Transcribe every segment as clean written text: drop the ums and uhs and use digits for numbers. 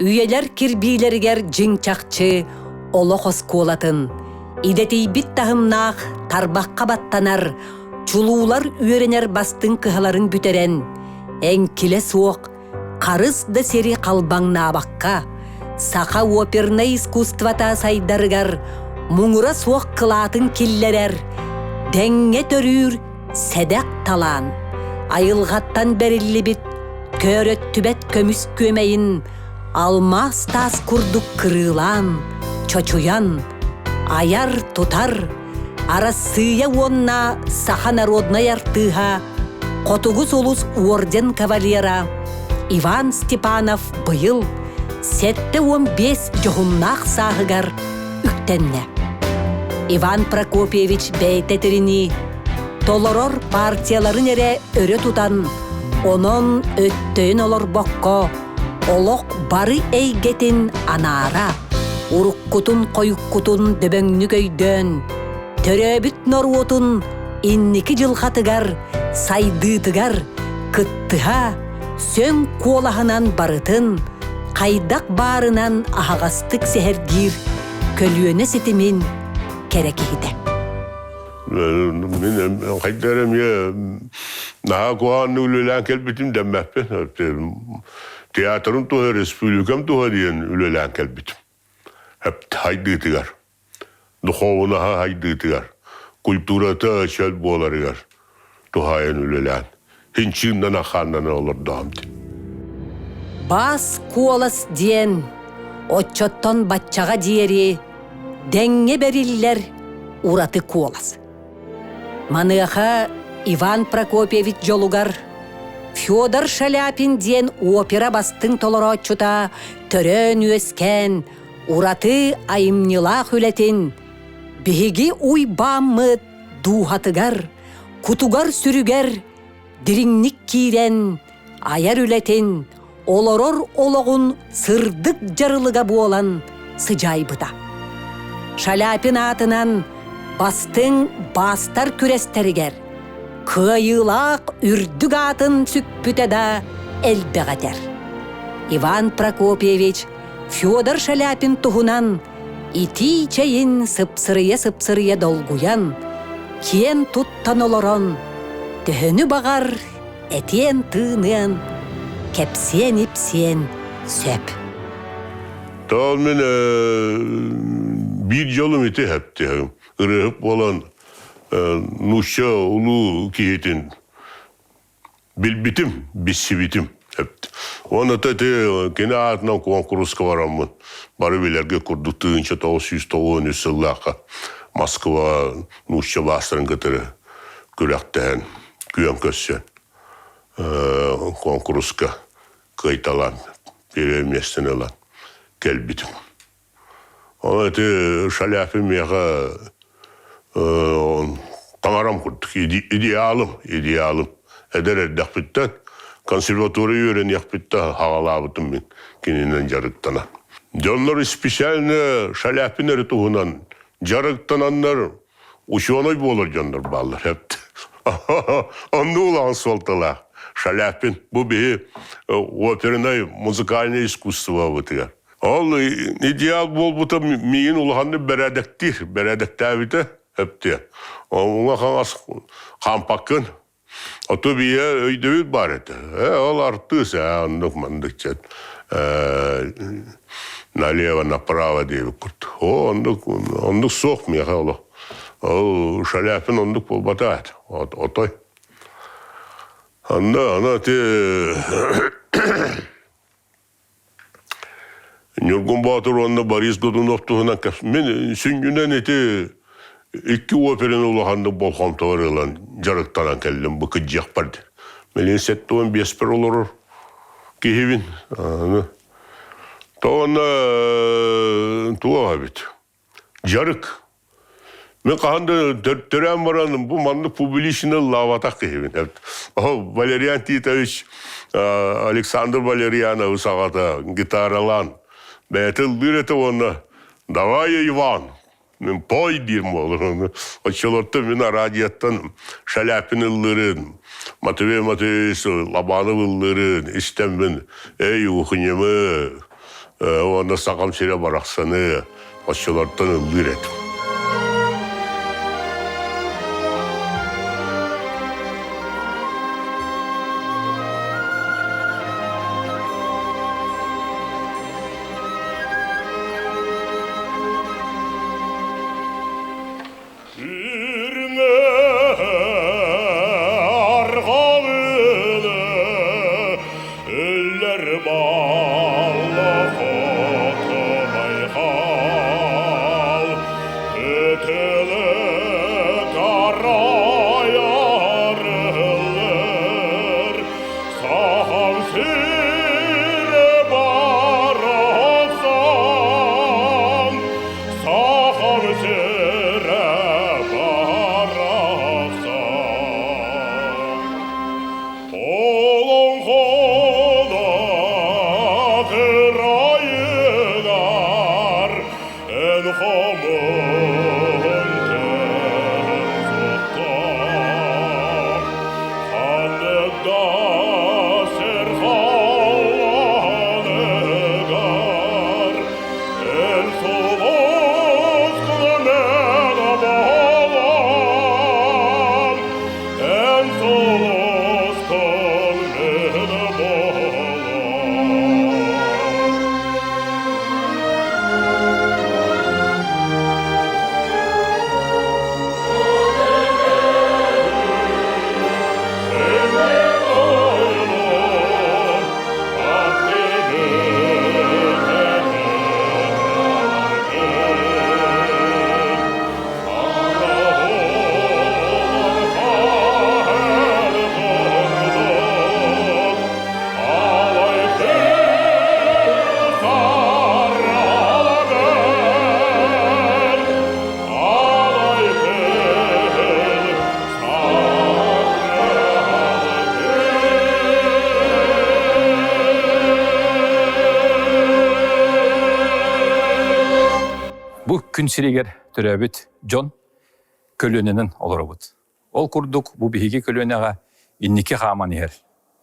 Үйэлэр кирбиилэригэр дьиҥ-чахчы олох оскуолатын, идэтийбит таһымнаах тарбахха баттанар, чулуулар үөрэнэр бастыҥ кыһаларын бүтэрэн, эҥкилэ суох, харыс да сири халбаҥнаабакка, саха опернай искусствота сайдарыгар муҥура суох кылаатын киллэрэр, дэҥҥэ төрүүр сэдэх талаан, айылҕаттан бэриллибит көөрөттүбэт көмүс күөмэйин алмаас таас курдук кырыылаан, чочуйан, айар-тутар Арассыыйа уонна саха народнай артыыһа, Хотугу сулус орден кавалера Иван Степанов быйыл 75 дьоһуннаах сааһыгар үктэннэ. Иван Прокопьевич бэйэтэ этэринии, толорор партияларын эрэ өрө тутан, онон өттөйөн олорбокко, олох бары эйгэтин анаара, уруккутун-хойуккутун дөбөҥнүк өйдөөн, төрөөбүт норуотун инники дьылҕатыгар, сайдыытыгар кыттыһа, сөҥ куолаһынан барытын хайдах баарынан аһаҕастык сэһэргиир көлүөнэ ситимин кэрэ киһитэ. Мин хайдах эрэ эмиэ наһаа куһаҕаннык үлэлээн кэлбитим дэммэппин. Театрым туһа, республикам туһа диэн үлэлээн кэлбитим. Хайдыытыгар, духуобунаһа хайдыытыгар, культурата чөл буоларыгар туһаайан үлэлээн, хинчииннэн ахааннан олордоҕум дии. Бас куолас диэн оччоттон баччаҕа диэри дэҥҥэ бэриллэр ураты куолас. Маныаха Иван Прокопьевич дьолугар Федор Шаляпин диэн опера бастыҥ толорооччута төрөөн-үөскээн ураты айымньылаах үлэтин биһиги Уйбааммыт дууһатыгар, кутугар-сүрүгэр дириҥник киирэн айар үлэтин, олорор олоҕун сырдык дьарылыга буолан сыдьаайбыта. Шаляпин аатынан бастыҥ баастар күрэстэригэр кыайыылаах үрдүк аатын сүкпүтэ да элбэх этэр. Иван Прокопьевич Федор Шаляпин туһунан итии чэйин сыпсырыйа-сыпсырыйа долгуйан, киэн туттан олорон, төһөнү баҕар этиэн-тыыныан, кэпсиэн-ипсиэн сөп. Тоҕо мин биир дьолум ити хэптиһим. Ырыаһыт буолан нуучча улуу киһитин билбитим, билсибитим. Уонна ити кини аатынан куонкуруска бараммын бары билэргэ курдук 1993 сыллаахха Москва нуучча баастарын кытары күрэхтэһэн күөн көрсөн куонкуруска кыайталаан первое миэстэни ылан кэлбитим. Ол ити Шаляпин миэхэ таҥарам курдук идеалым, идеалым. Эдэр эрдэхпиттэн консерватория үөрэниэхпиттэн хаҕалаабытым мин кининэн дьарыктанан. Дьоннор специально Шаляпин эрэ туһунан дьарыктананнар ученый буолар дьоннор бааллар. Оннук улахан суолталаах Шаляпин бу биһи опернай музыкальное искусствобытыгар. Ол идеал буолбута миигин улаханнык бэрээдэктиир, бэрээдэктээбитэ өптүө. Уҥа хаҥас хаампаккын. Ото бийэ өйдөбүл баар этэ. Э, ол артыыс ээ, оннук маннык чет налево направо диэбит курдук. О, оннук оннук суох миэхэ олох. Ол Шаляпин оннук буолбата отой. Онно аны ти Ньургун Боотур уонна Борис Годунов туһунан мин сүнньүнэн ити икки операны улаханнык болҕомтобор ылан дьарыктанан кэллим бу кыдьыахпар Милин 75-пэр олорор киһибин. Аны тоҕо туох эбит Дьарык. Мин хаһан да төрөөн баран бу маннык публично ыллаабатах киһибин. Валериан Титович Александр Валерьянович аҕата гитаралаан бэйэтэ ыллыыр этэ уонна «Давай, Иван, мин пой» диир буолар. Оччолортон мин радиоттан Шаляпин ыллыырын, Матвей Матвеевич Лобанов ыллыырын истэммин «Эй, ухнемы, Уонна сахам сирэ барахсаны оччолортон ыллыыр этим. Бу күн сиригэр төрөөбүт дьон көлүөнэнэн олоробут. Ол курдук бу биһиги көлүөнэҕэ инники хааман иһэр,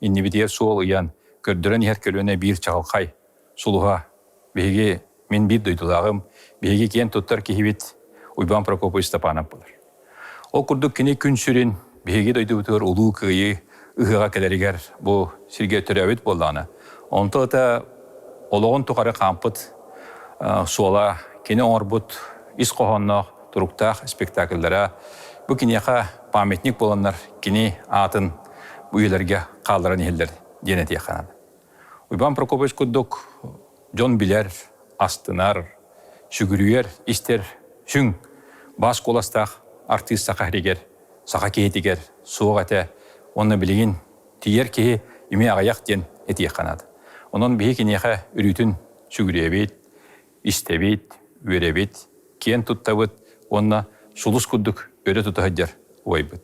иннибитигэр суол ыйан, көрдөрөн иһэр көлүөнэ биир чаҕылхай сулуһа. Биһиги, мин биир дойдулааҕым, биһиги киэн туттар киһибит Уйбаан Прокопьевич Степанов буолар. Ол курдук кини күн сүрүн биһиги дойдубутугар Улуу Кыайыы ыһыаҕа кэлэригэр бу сиргэ төрөөбүт буоллаҕына, онто ыта олоҕун тухары хаампыт суола, кини оҥорбут ис хоһоонноох туруктаах спектакльлара бу киниэхэ памятник буоланнар кини аатын бу үйэлэргэ хаалларан иһэллэр диэн этиэххэ наада. Уйбаан Прокопьевич курдук дьон билэр, астынар, сүгүрүйэр, истэр сүҥ баас куоластаах артыыс саха иһигэр, саха киһитигэр суох этэ уонна билигин тиийэр киһи эмиэ аҕыйах диэн этиэххэ наада. Онон биһи киниэхэ өрүүтүн сүгүрүйэбит, истэбит, үөрэбит, киэн туттабыт уонна сулус курдук өрө тута сылдьар убайбыт.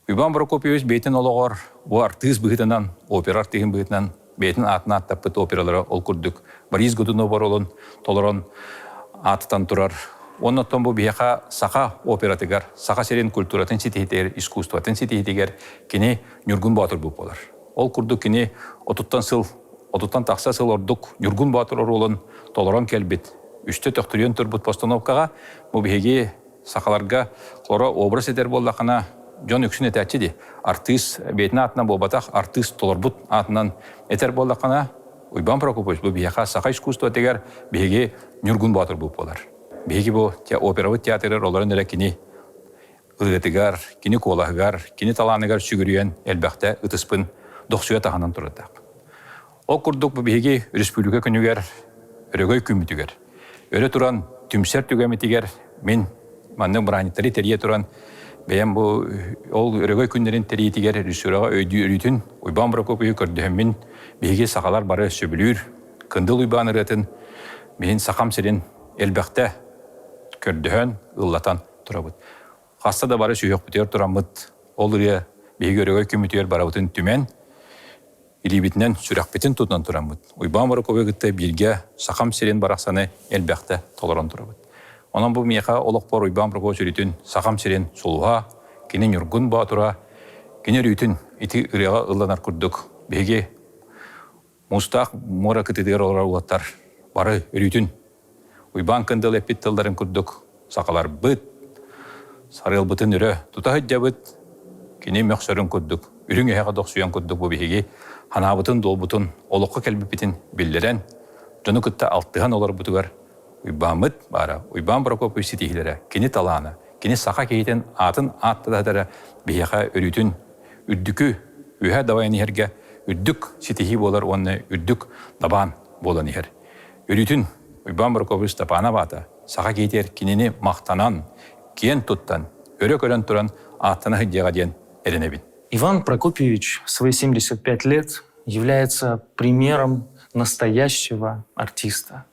Иван Прокопьевич бэйэтин олоҕор бу артыыс быһыытынан, опера артыыһын быһыытынан бэйэтин аатын ааттаппыт опералара ол курдук Борис Годунов оруолун толорон аатытан турар. Уонна оттон бу биһиэхэ саха оператыгар, Саха сирин культуратын ситиһитигэр, искусствотын ситиһитигэр кини Ньургун Боотур буолар. Ол курдук кини отуттан сыл отуттан тахса сыл ордук Ньургун Боотур оруолун толорон кэлбит, үстэ төхтүрүйэн турбут постановкаҕа бу биһиги сахаларга хоро образ этэр буоллахына дьон үксүн этээччи дии. Артыыс бэйэтин аатынан буолбатах, артыыс толорбут аатынан этэр буоллахына Уйбаан Прокопьевич бу биһиэхэ саха искусствотыгар биһиги Ньургун Боотур буолар. Биһиги бу операбыт театрыгар олорон эрэ кини ырыатыгар, кини куолаһыгар, кини талааныгар сүгүрүйэн элбэхтэ ытыспын дохсуйа таһынан турардаах. Ол курдук бу биһиги республика күнүгэр, өрөгөй күммүтүгэр, өрө туран түмсэр түгэммитигэр мин маннык бырааһынньыктары тэрийэ туран бэйэм бу ол өрөгөй күннэрин тэрийиитигэр режиссераҕа өйдүү өрүүтүн Уйбаан Прокопьевы көрдөһөммүн биһиги сахалар бары сөбүлүүр Кындыл Уйбаан ырыатын миһин Сахам сирин элбэхтэ көрдөһөн, ыллатан турабыт. Хаста да бары сүһүөхпүтүгэр тураммыт, ол ырыа биһиги өрөгөй күммүтүгэр барыбытын түмэн, илиибитинэн сүрэхпитин тутан тураммыт, Уйбаан Боруковы кытта бииргэ Сахам сирин барахсаны элбэхтэ толорон турабыт. Онон бу миэхэ олохпор Уйбаан Прокопьевич өрүүтүн Сахам сирин сулуһа, кини Ньургун Боотура, кини өрүүтүн ити ырыаҕа ылланар курдук биһиги Муустаах муора кытыытыгар олорор уолаттар. Бары өрүүтүн Уйбаан Кындыл эппит тылларын курдук сахаларбыт, сарыалбытын өрө тута сылдьабыт, кини мөхсөрүн курдук, үрүҥ эһэҕэ дохсуйан курдук бу биһиги санаабытын-дуолбутун олоххо кэлбиппитин биллэрэн, дьону кытта алтыһан олорбутугар Уйбааммыт баара, Уйбаан Прокопьевич ситиһиилэрэ, кини талаана, кини саха киһитин аатын ааттатара биһиэхэ өрүүтүн үрдүкү үөһэ дабайан иһэргэ үрдүк ситиһии буолар уонна үрдүк дабаан буолан иһэр. Өрүүтүн Уйбаан Прокопьевич Степанов аата саха киһитигэр кинини махтанан, киэн туттан, өрө көрөн туран ааттана сылдьыаҕа диэн эрэнэбин. Иван Прокопьевич в свои 75 лет является примером настоящего артиста.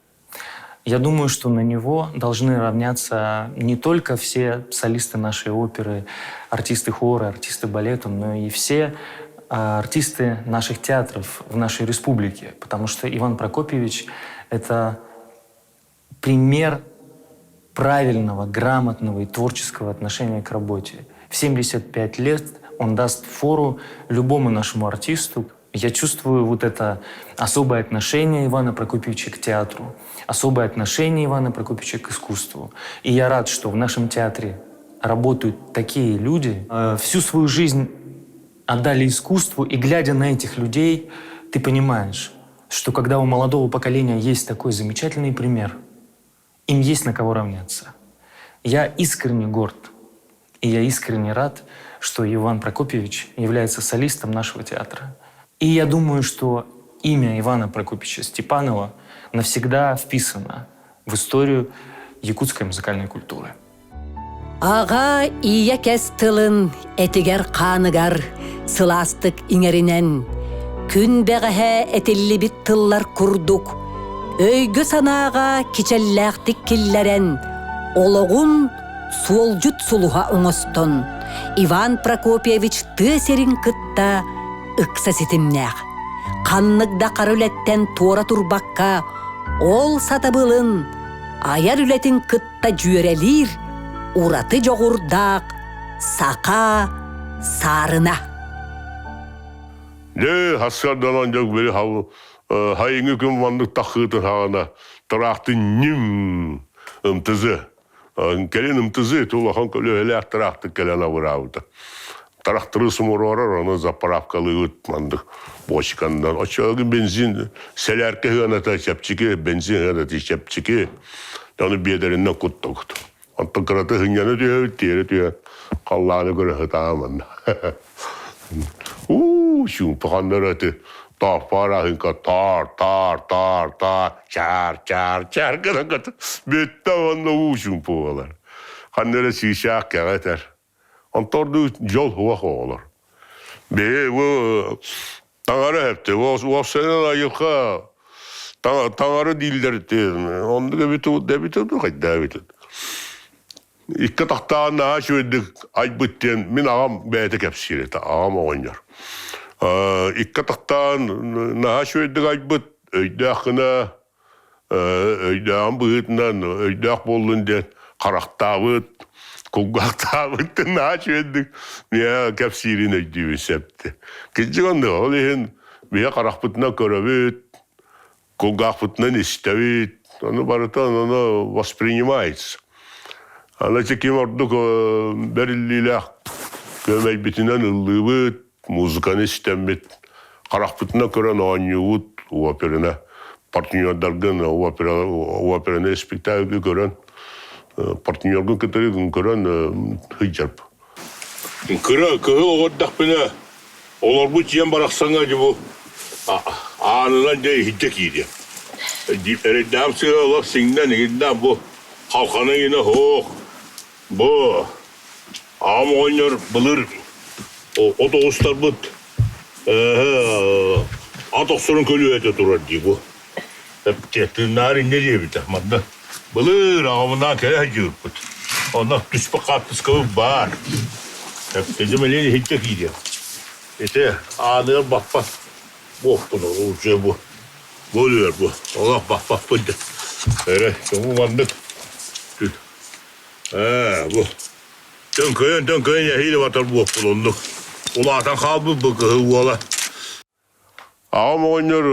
Я думаю, что на него должны равняться не только все солисты нашей оперы, артисты хора, артисты балета, но и все артисты наших театров в нашей республике, потому что Иван Прокопьевич — это пример правильного, грамотного и творческого отношения к работе. В 75 лет он даст фору любому нашему артисту. Я чувствую вот это особое отношение Ивана Прокопьевича к театру, особое отношение Ивана Прокопьевича к искусству. И я рад, что в нашем театре работают такие люди. Всю свою жизнь отдали искусству, и глядя на этих людей, ты понимаешь, что когда у молодого поколения есть такой замечательный пример, им есть на кого равняться. Я искренне горд, и я искренне рад, что Иван Прокопьевич является солистом нашего театра. И я думаю, что имя Ивана Прокопьевича Степанова навсегда вписано в историю якутской музыкальной культуры. Аҕа ийэ кэс тылын этигэр-хааныгар сылаастык иҥэринэн, күн бэҕэһээ этиллибит тыллар курдук, өйгө-санааҕа кичэллээхтик киллэрэн, олоҕун суолдьут сулуһа оҥостон, Иван Прокопьевич тыа сирин кытта ыкса ситимнээх. Ханнык да хара үлэттэн туора турбакка, ол сатабылын, айар үлэтин кытта дьүөрэлиир ураты дьоҕурдаах саха саарына. Дьэ, сарсыарданан дьэ били хайыҥы күн маннык таххыытын хаҕана тыраахтын ньим ымтызы. Кэлин ымтызы улахан көлөһөлөөх тыраахтык кэлэн абыраабыта. Тарахтыры сумуруорар, ону заправкалыыбыт маннык бочкандан. Оччоҕо бензин сэлээркэ сыаната чэпчэки, бензин сыаната чэпчэки. Ону биэдэринэн куттабыт. Онтон кырата сынньана түһэбит, тиэрэ түһэн халлааны көрө сытаам манна. Уу, чуумпаханнар эти тааппаар аһыҥка таар, таар, таар, таар, чаар, чаар, чаар гынан бүттэ уонна уу чуумпу буолар. Ханна эрэ чыычаах кэҕэ этэр. Онтордуу дьол суох оҕолор. Бэйэ бу таҥара эпти, уопсайынан айылҕа таҥара дииллэр оннук эбит эбит хайда эбит. Икки тахтаан наһаа үчүгэйдик айбыт диэн мин аҕам бэйэтэ кэпсиир этэ, аҕам оҕонньор. Икки тахтаан наһаа үчүгэйдик айбыт, өйдөөх гына өйдөөҕүн быһыытынан өйдөөх буоллун диэн харахтаабыт, кулгаахтаабыт наһаа үчүгэйдик миэхэ кэпсиирин өйдүүбүн сөптө. Кырдьык оннук, ол иһин биһи харахпытынан көрөбүт, кулгаахпытынан истэбит, ону барыта ону воспринимается. Аны ким ордук бэриллиилээх күөмэйбитинэн ыллыыбыт, музыканы истэммит, харахпытынан көрөн оонньуубут операны, партнердаргын опера, операны спектакльгы көрөн, партнергын кытары көрөн сылдьарб. Кыра кыһыл оҕордахпына, олорбут дьиэм барахсаҥа дьэ бу аанынан дьэ иһирдьэ киириэм. Эрэйдээх сыа олох сиҥнэн иҥиннээн бу халхана иҥинэ суох. Бу Аҕам оҕонньор былыр от оҕустарбыт ат охсорун көлүөһэтэ турар дии бу. Тыыннаар инньэ диэбитэ. Манна былыр аҕабынаан кэлэ сылдьыбыппыт. Онно түспүт хаартыскабыт баар. Эптэтим элиэн иһирдьэ киириэм. Ити ааныгар баппат буолпун уже бу. Бу өлүөр бу. Олох баппаппын дьэ. Эрэ, чоҥу маннык. Ээ, бу төҥкөйөн төҥкөйөн эһиилэ батар буолпут оннук. Улаатан хаалбыт бу кыһыл уола. Аҕам оҕонньор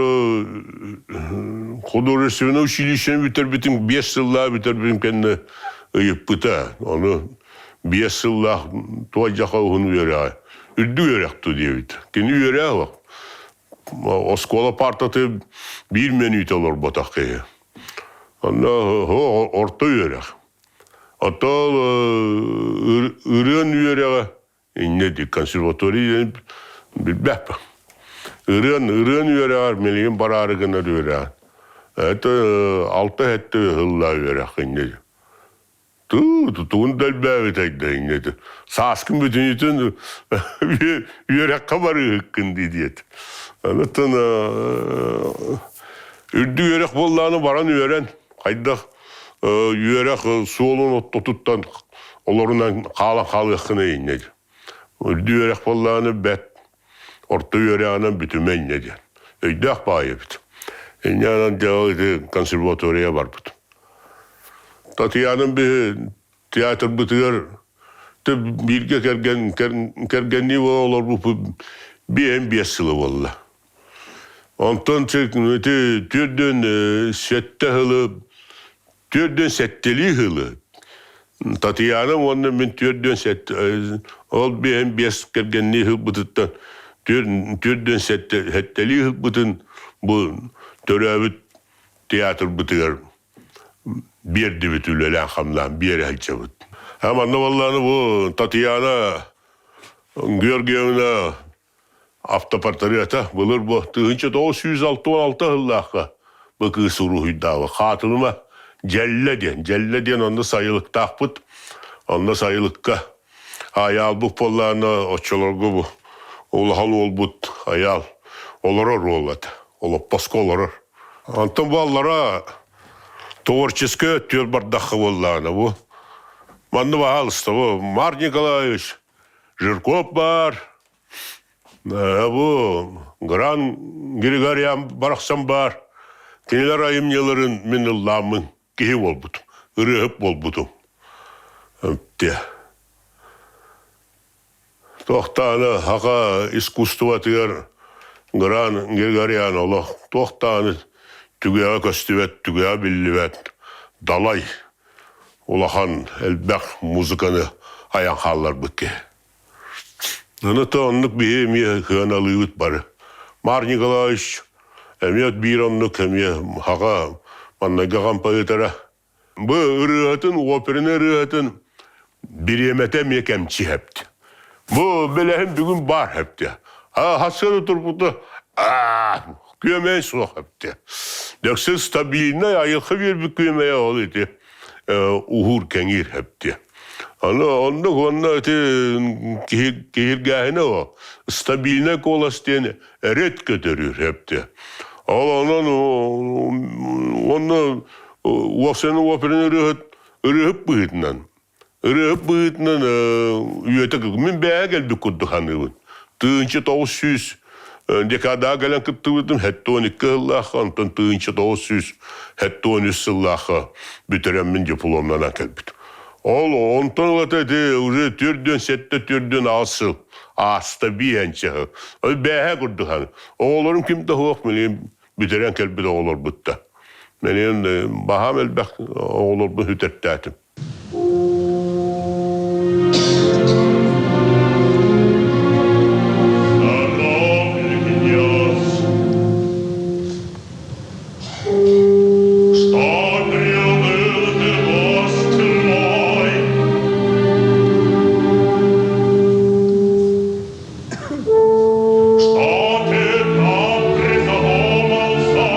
художественнай училищены бүтэрбитин 5 сыллаах бүтэрбитин кэннэ ыйыппыта. Ону 5 сыллаах туойдьаха уһун үөрэҕэ. Үрдүк үөрэх ту диэбит. Кини үөрэҕэ оскуола партаты биир мүнүүтэ олорботох киһи. Онно орто үөрэх. Оттон ырыан үөрэҕэ Инньэ дии консерватория диэн билбэппин. Ырыан, ырыан үөрэҕэр милигин бараары гынар үөрэҕин. Это алта-сэттэ ыһыллаа үөрэх инньэ дии. Туу, тугун да элбээбитэй да инньэ дии. Сааскын бүтүнүтүн үөрэххэ барыыһыккын дии диэт. Онтон үрдүк үөрэх буоллаҕына баран үөрэн, хайдах үөрэх суолун оттотуттан олорунан хаалан хаалыаххына инньэ диэн. Үрдүк үөрэх буоллаҕына бэт, орто үөрэҕинэн бүтүмэ инньэ диэн. Өйдөөх баҕайы эбит. Инньэ гынан дьэ ити консерватория барбыт. Татьяным биһи театрбытыгар бииргэ кэргэн кэргэннии буола олорбуппут биэһин биэс сыла буолла. Онтон ити 47 сылы 47-лии сылы Татьяна уонна мин 47 ол биэһин биэс кэргэннии сылбытыттан 47-лии сылбытын бу төрөөбүт театрбытыгар биэрдибит үлэлээн-хамнаан биэрэ сылдьабыт. Манна буоллаҕына бу Татьяна Георгиевна Автопортрета былыр бу 1966 сыллаахха бу кыыс уруһуйдаабыт. Хаатылыма Дьэллэ диэн. Дьэллэ диэн онно сайылыктаахпыт. Онно сайылыкка Айаалбыт буоллаҕына оччолорго бу улахан уолбут Айаал олорор уол этэ. Олоппоско олорор. Онтон бу аллара творческай өттүгэр бардахха буоллаҕына бу манна баһаалыста бу Марк Николаевич Жирков баар, Бу Гран Григорян барахсан баар. Кинилэр айымньыларын мин ыллааммын киһи буолбутум, ырыаһыт буолбутум. Туохтааны саха искусствотыгар Гран Григорян олох туохтааны түгэҕэ көстүбэт, түгэҕэ биллибэт далай улахан элбэх музыканы айан хаалларбыт киһи. Аны то оннук биһи эмиэ кыаналыыбыт бары. Мар Николаевич эмиэ биир оннук эмиэ хаҕа маннайга композитора. Бу ырыаһытын, операны ырыаһытын бириэмэтэ эмиэ кэмчи хэпти. Бу бэлэһин бүгүн баар хэпти. Хасыаны турбута күөмэй суох хэпти. Дөксө стабильнай айылҕа биэрбит күөмэйэ ол ити уһуур кэҥиир хэпти. Аны оннук уонна ити киһиргээһинэ о стабильнай куолас диэн редко төрүүр хэпти. Ол онон уонна уопсайынан операны ырыаһыт ырыаһыт быһыытынан ырыаһыт быһыытынан үйэтэ мин бэйэ кэлбит курдук саныыбын. 1900 декадаҕа кэлэн кыттыбытым 72 сыллаахха, онтон 1973 сыллаахха бүтэрэммин дипломнанан кэлбитим. Ол онтон ылата ити уже төрдүөн сэттэ төрдүөн аҕыс сыл ааста биэһэнчэ сыл. Ол бээһэ курдук аны. Оҕолорум ким да суох билигин бүтэрэн кэлбит оҕолорбут да. Билигин баһаам элбэх оҕолорбун сүтэртээтим. Что приуныл ты, гость мой? Что ты так призадумался?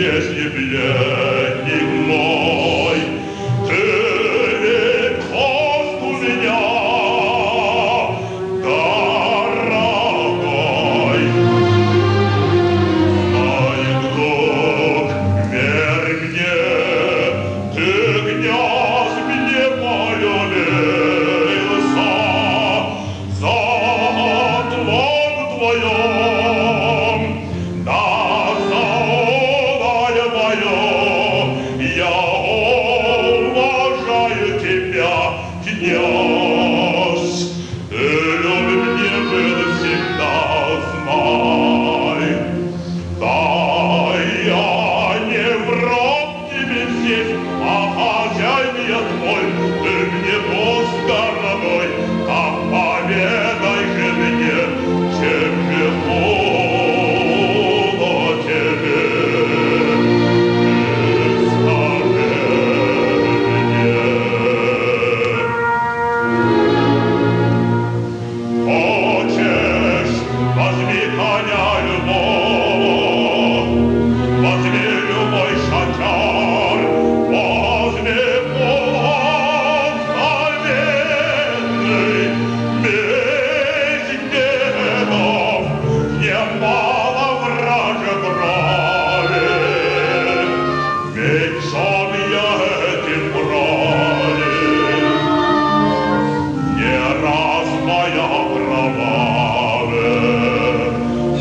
если пленник мой, ты ведь хост у меня, дорогой. Знай, друг, верь мне, ты, князь, мне полюбился, за отвагу твою, да за удаль мою, я уважаю тебя, князь. Ты люби мне был всегда, знай. Да я не враг тебе здесь, а хозяин я твой, ты мне гость дорогой, так поведай же мне, чем же худо тебе. Ты скажи мне. Хочешь, возьми коня любого, возьми любой шатер, возьми полог заветный, без дедов немало вражьей крови, мечом я этим бронен. Не раз моя кровавая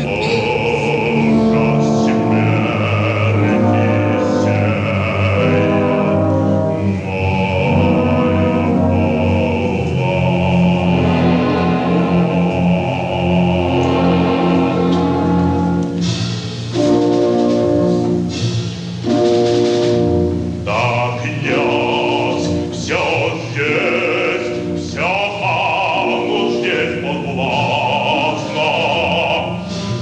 ложа смерти сея моя была. Да, князь, все здесь, все хану здесь подвластно.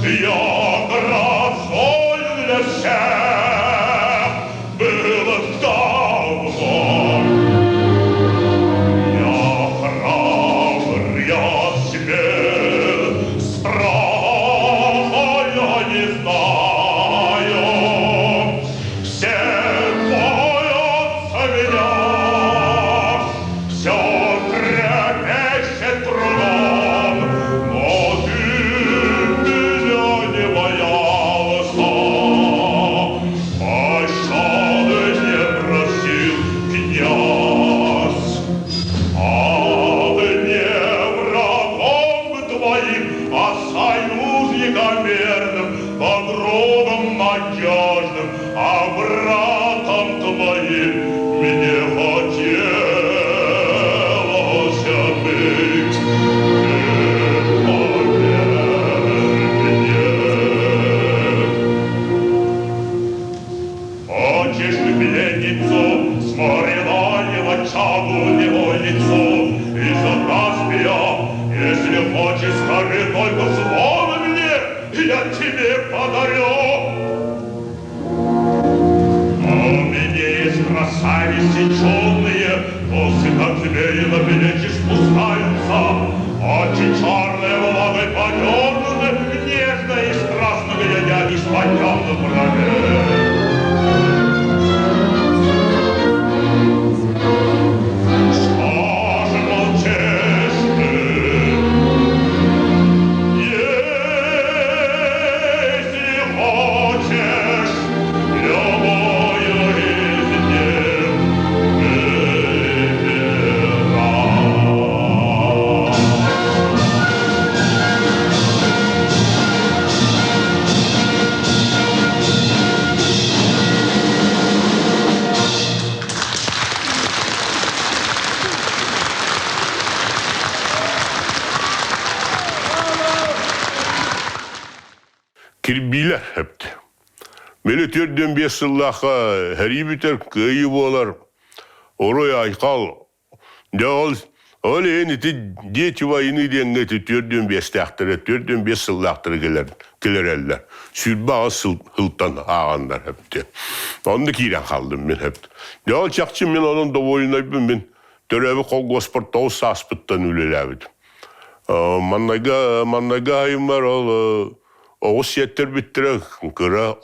Я грозою для всех был давно. Я храбр, я смел, страха я не знаю. Все боятся меня, все трепещет кругом, но ты меня не боялся, пощады не просил, князь. А не врагом твоим, а союзником верным, да другом надежным, а братом твоим мне хотелось быть. Ты поверь мне. Хочешь ты пленницу с моря чаду невольницу из-за Каспия? Если хочешь, скажи только слово мне, я тебе подарю. У меня есть красавицы чудные, косы, как змеи, на плечи спускаются, очи черные влагой подернуты, нежно и страстно глядя из-под темных бровей. Что же молчишь ты? Если хочешь, любую из них выбирай. Кирбиилэр эбит. Мили 45 сыллаахха сэрии бүтэр, кыайыы буолар, Уруй айхал. Дьэ ол ол иһин ити дети войны диэҥҥэ ити 45-тээхтэрэ, 45 сыллаахтара кэлэр кэлэрэллэр. 28 сыл сылтан ааҕаннар эбит. Онно киирэн хааллым мин эбит. Дьэ ол чахчы мин онон довольнайбын мин төрөөбүт холкуоспар 9 сааспыттан үлэлээбитим. Маннайга маннайга айыммар ол оҕус сиэттэрбиттэрэ кыра.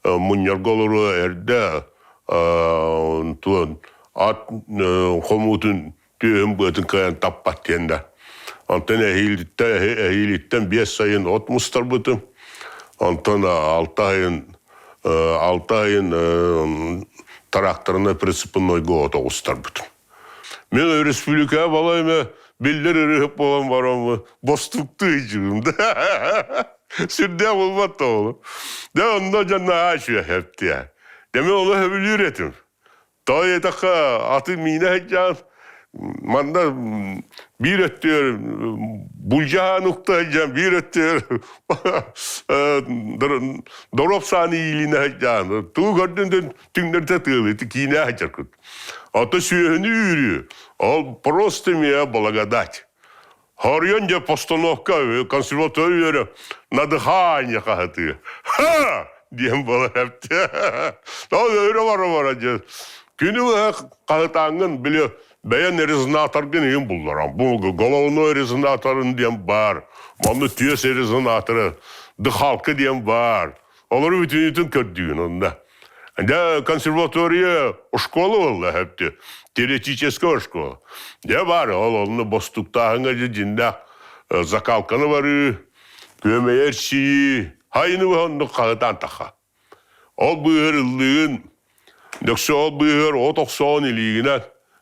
Мунньарга олоруо эрдэ туон ат хомуутун түөһүн быатын кыайан таппат диэн да. Онтон эһиилиттэн 5 сайын от мустарбытым. Онтон 6 айын тракторына прицепнойго от оҕустарбытым. Мен республика балайма биллэр ырыһып буолан бараммы бостуктуу дьыгым да. Сүрдээх булбат да ол. Да онно дьонно аачуя хэптиэ. Деме оло хөбүлүүр этим. Той этаха аты миинэ сылдьан манна биир өттүгэр булдьаан укта сылдьан биир өттүгэр доруоп сааны иилинэ сылдьан туу көрдүн түҥнэртэ тыалы киинэ сылдьаркыт. Ото сүөһүнү үүрүү ол просто меня благодать. Хоруйан дьэ постановка консерватория үөрэ на дыхание хаһытыы. Ха! диэн буолар эбит. Ол өрө бара бара дьэ. Күнү быһа хаһытааҥҥын били бэйэн резонаторгын иһин булларан. Бу головной резонаторын диэн баар. Манны түөс резонаторы, дыхалка диэн баар. Олору бүтүнүтүн көрдүүн онно. Дьэ, консерватория школа буолла хэпти. Теоретическая школа. Дьэ бар, ол онно бостуктааһыҥа дьэ дьиннээх закалканы барыы, күөмэйэр сии, хайыны оннук хаһытаан таха. Ол быыһыр ыллыгын, дөксө ол быыһыр от охсоон илиигинэн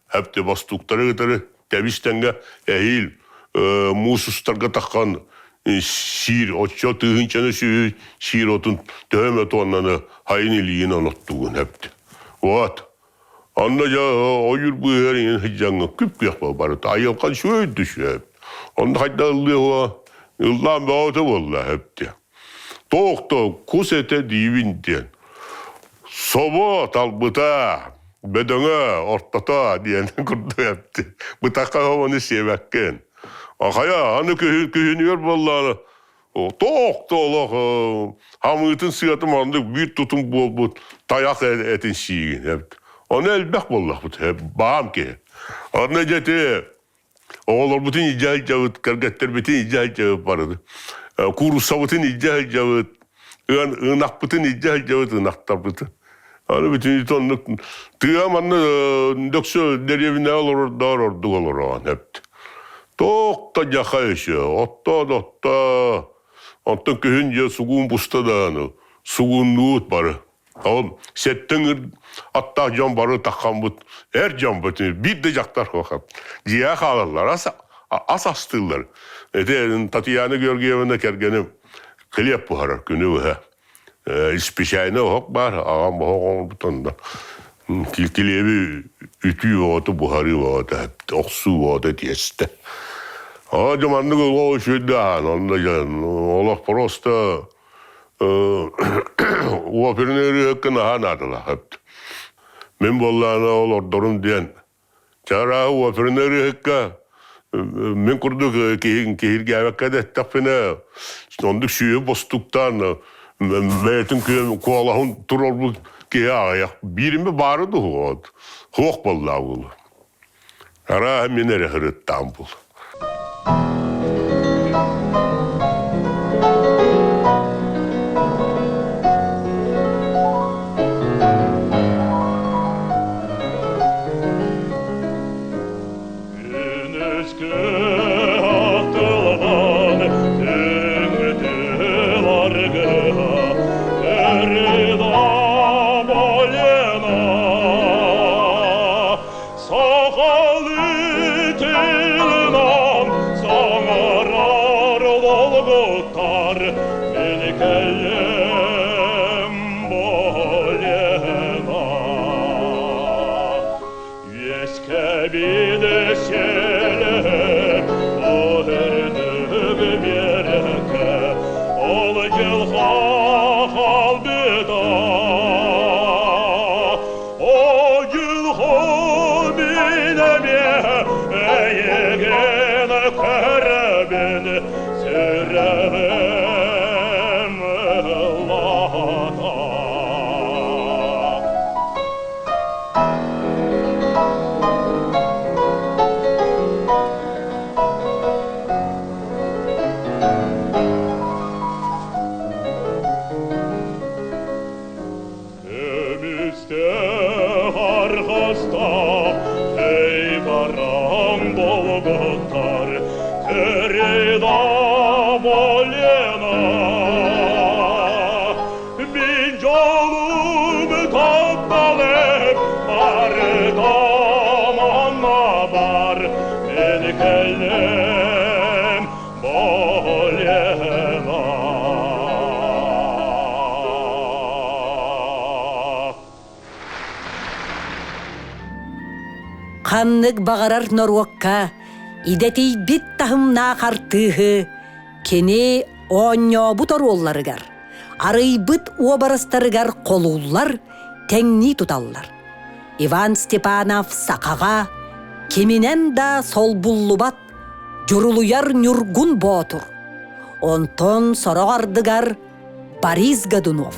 хэпти бостуктары кытары тэбис-тэҥҥэ эһиил муус устарга таххан сиир оччо тыһыынчаны сүүһү сиир отун төһө эмэ туоннаны хайын илиигин оноттугун эпти. Вот. Онно дьэ ойуур быыһыгар иҥин сылдьаҥҥа күп-күөх барыта айылҕан сүөйдү сүөп. Онно хайда ыллыа ыллаан бөҕөтө буолла эпти. Туох да кус этэ диибин диэн. Собо талбыта, бөдөҥө ортото диэн курдук эпти. Бытахха ону сиэбэккин. Хайа, аны күһүнүгэр буоллаҕына тоох да олох хамыытын сыатын маннык биир тутум буолбут тайах этин сиигин эбит. Ону элбэх буоллахпыт, баам киһи. Онно дьэти оҕолорбутун илдьэ сылдьабыт, кэргэттэрбитин илдьэ сылдьабыт барыны. Кууруссабытын илдьэ сылдьабыт, ынахпытын илдьэ сылдьабыт, ынахтарбытын. Аны бүтүннүү оннук тыа манна дөксө дэриэбинэҕэ олорордоор ордук олороон эбит. Туох да дьаха өсө, оттоо да оттоо. Оттон күһүн дьэ сугуун буста даҕаны, сугууннуут бары. Ол сэттэн аттаах дьон бары таххаммыт эр дьоммут биир да дьахтар суох. Дьиэҕэ хаалаллар, ас, ас астыыллар. Ити Татьяна Георгиевна кэргэним хлеб буһарар күнү быһа. Исписээнэ оһох баар, аҕам оһох оҥорбут онно. Килиэби үтүү оҕото, буһарыы оҕото, охсуу оҕото тиэстэ. Аа, дьэ маннык олох үчүгэйдик аһаан, онно дьэ олох просто оперный ырыаһыкка наһаа наадалаах эбит. Мин буоллаҕына ол ордорум диэн чарааһы оперный ырыаһыкка мин курдук киһиргээбэккэ да эттэхпинэ оннук сүөһү бостуктаан бэйэтин куолаһын турарбыт киһи аҕыйах биирими баары дуһуот суох буоллаа буолу арааһы мин эрэ сырыттаам бул. Күнүскү ахтылҕан түҥ аргыһа Передам Олена Сахалыы тылынан саҥарар долгутар мин кэллим Болена. Үөскэбит сэлэһэ үрдүк биэрэккэ ол дьылҕа хаалбыта. О дьылҕа мин эмиэ эйигин көрөбүн сүрэҕим ыллаата. Күүстээх арҕастаах эй бараан долгуттар Переда болена Мин жолум тапталым барыта манна бар Мен кэллим болена. Ханнык баҕарар норуокка идэтийбит таһымнаах артыыһы кини оонньообут оруолларыгар, арыйбыт уобарастарыгар холууллар, тэҥнии туталлар. Иван Степанов сахаҕа киминэн да солбуллубат дьурулуйар Ньургун Боотур, онтон сорох ардыгар Борис Годунов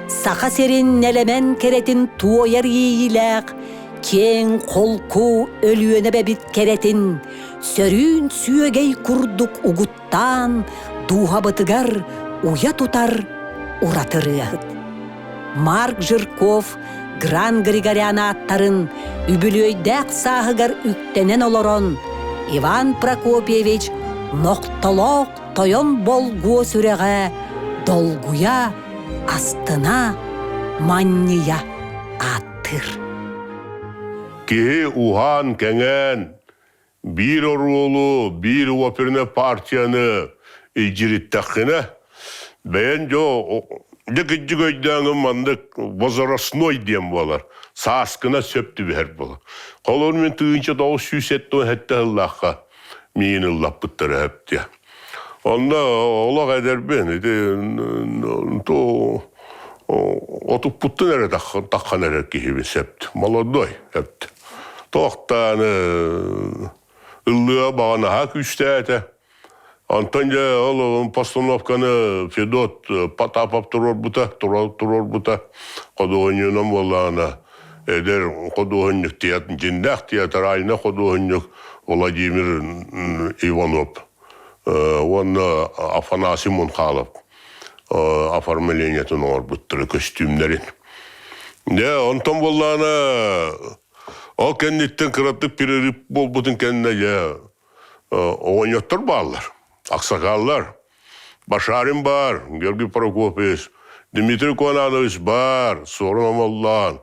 Саха сирин нэлэмэн кэрэтин туойар иэйиилээх киэҥ холку Өлүөнэ эбэбит кэрэтин сөрүүн сүөгэй курдук угуттаан дууһабытыгар уйа тутар ураты ырыаһыт. Марк Жирков Гран Григорян ааттарын үбүлүөйдээх сааһыгар үктэнэн олорон Иван Прокопьевич нохтолоох тойон болгуо сүрэҕэ долгуйа, астына, манньыйа ааттыыр. Киһи уһаан-кэҥээн биир оруолу, биир опернай партияны илдьириттэххинэ, бэйэн дьо дьэ кырдьык өйдөөҥүн маннык возрастной диэн буолар, сааскына сөп түбэһэр буолар. Холобур мин 1997 сыллаахха миигин ыллаппыттара сөп Онно олох эдэрбин, ити то отуппуттан эрэ таххан эрэр киһибин сөп. Молодой сөп. Туохтааны ыллыа баҕанаһа күүстээтэ. Онтон дьэ ол постановканы Федот Потапов туруорбута, туруорбута. Худуоһунньугунан буоллаҕына эдэр худуоһунньук дьиҥнээх театральнай худуоһунньук Владимир Иванов уонна Афанасий Мунхалов оформлениетын оҥорбуттара көстүүмнэрин. Дьэ, онтон буоллаҕына ол кэнниттэн кыратык перерыв буолбутун кэннэ дьэ оҕонньоттор бааллар, аксакаллар. Башарин баар, Георгий Прокопьевич, Дмитрий Конанович баар, Суорун Омоллоон.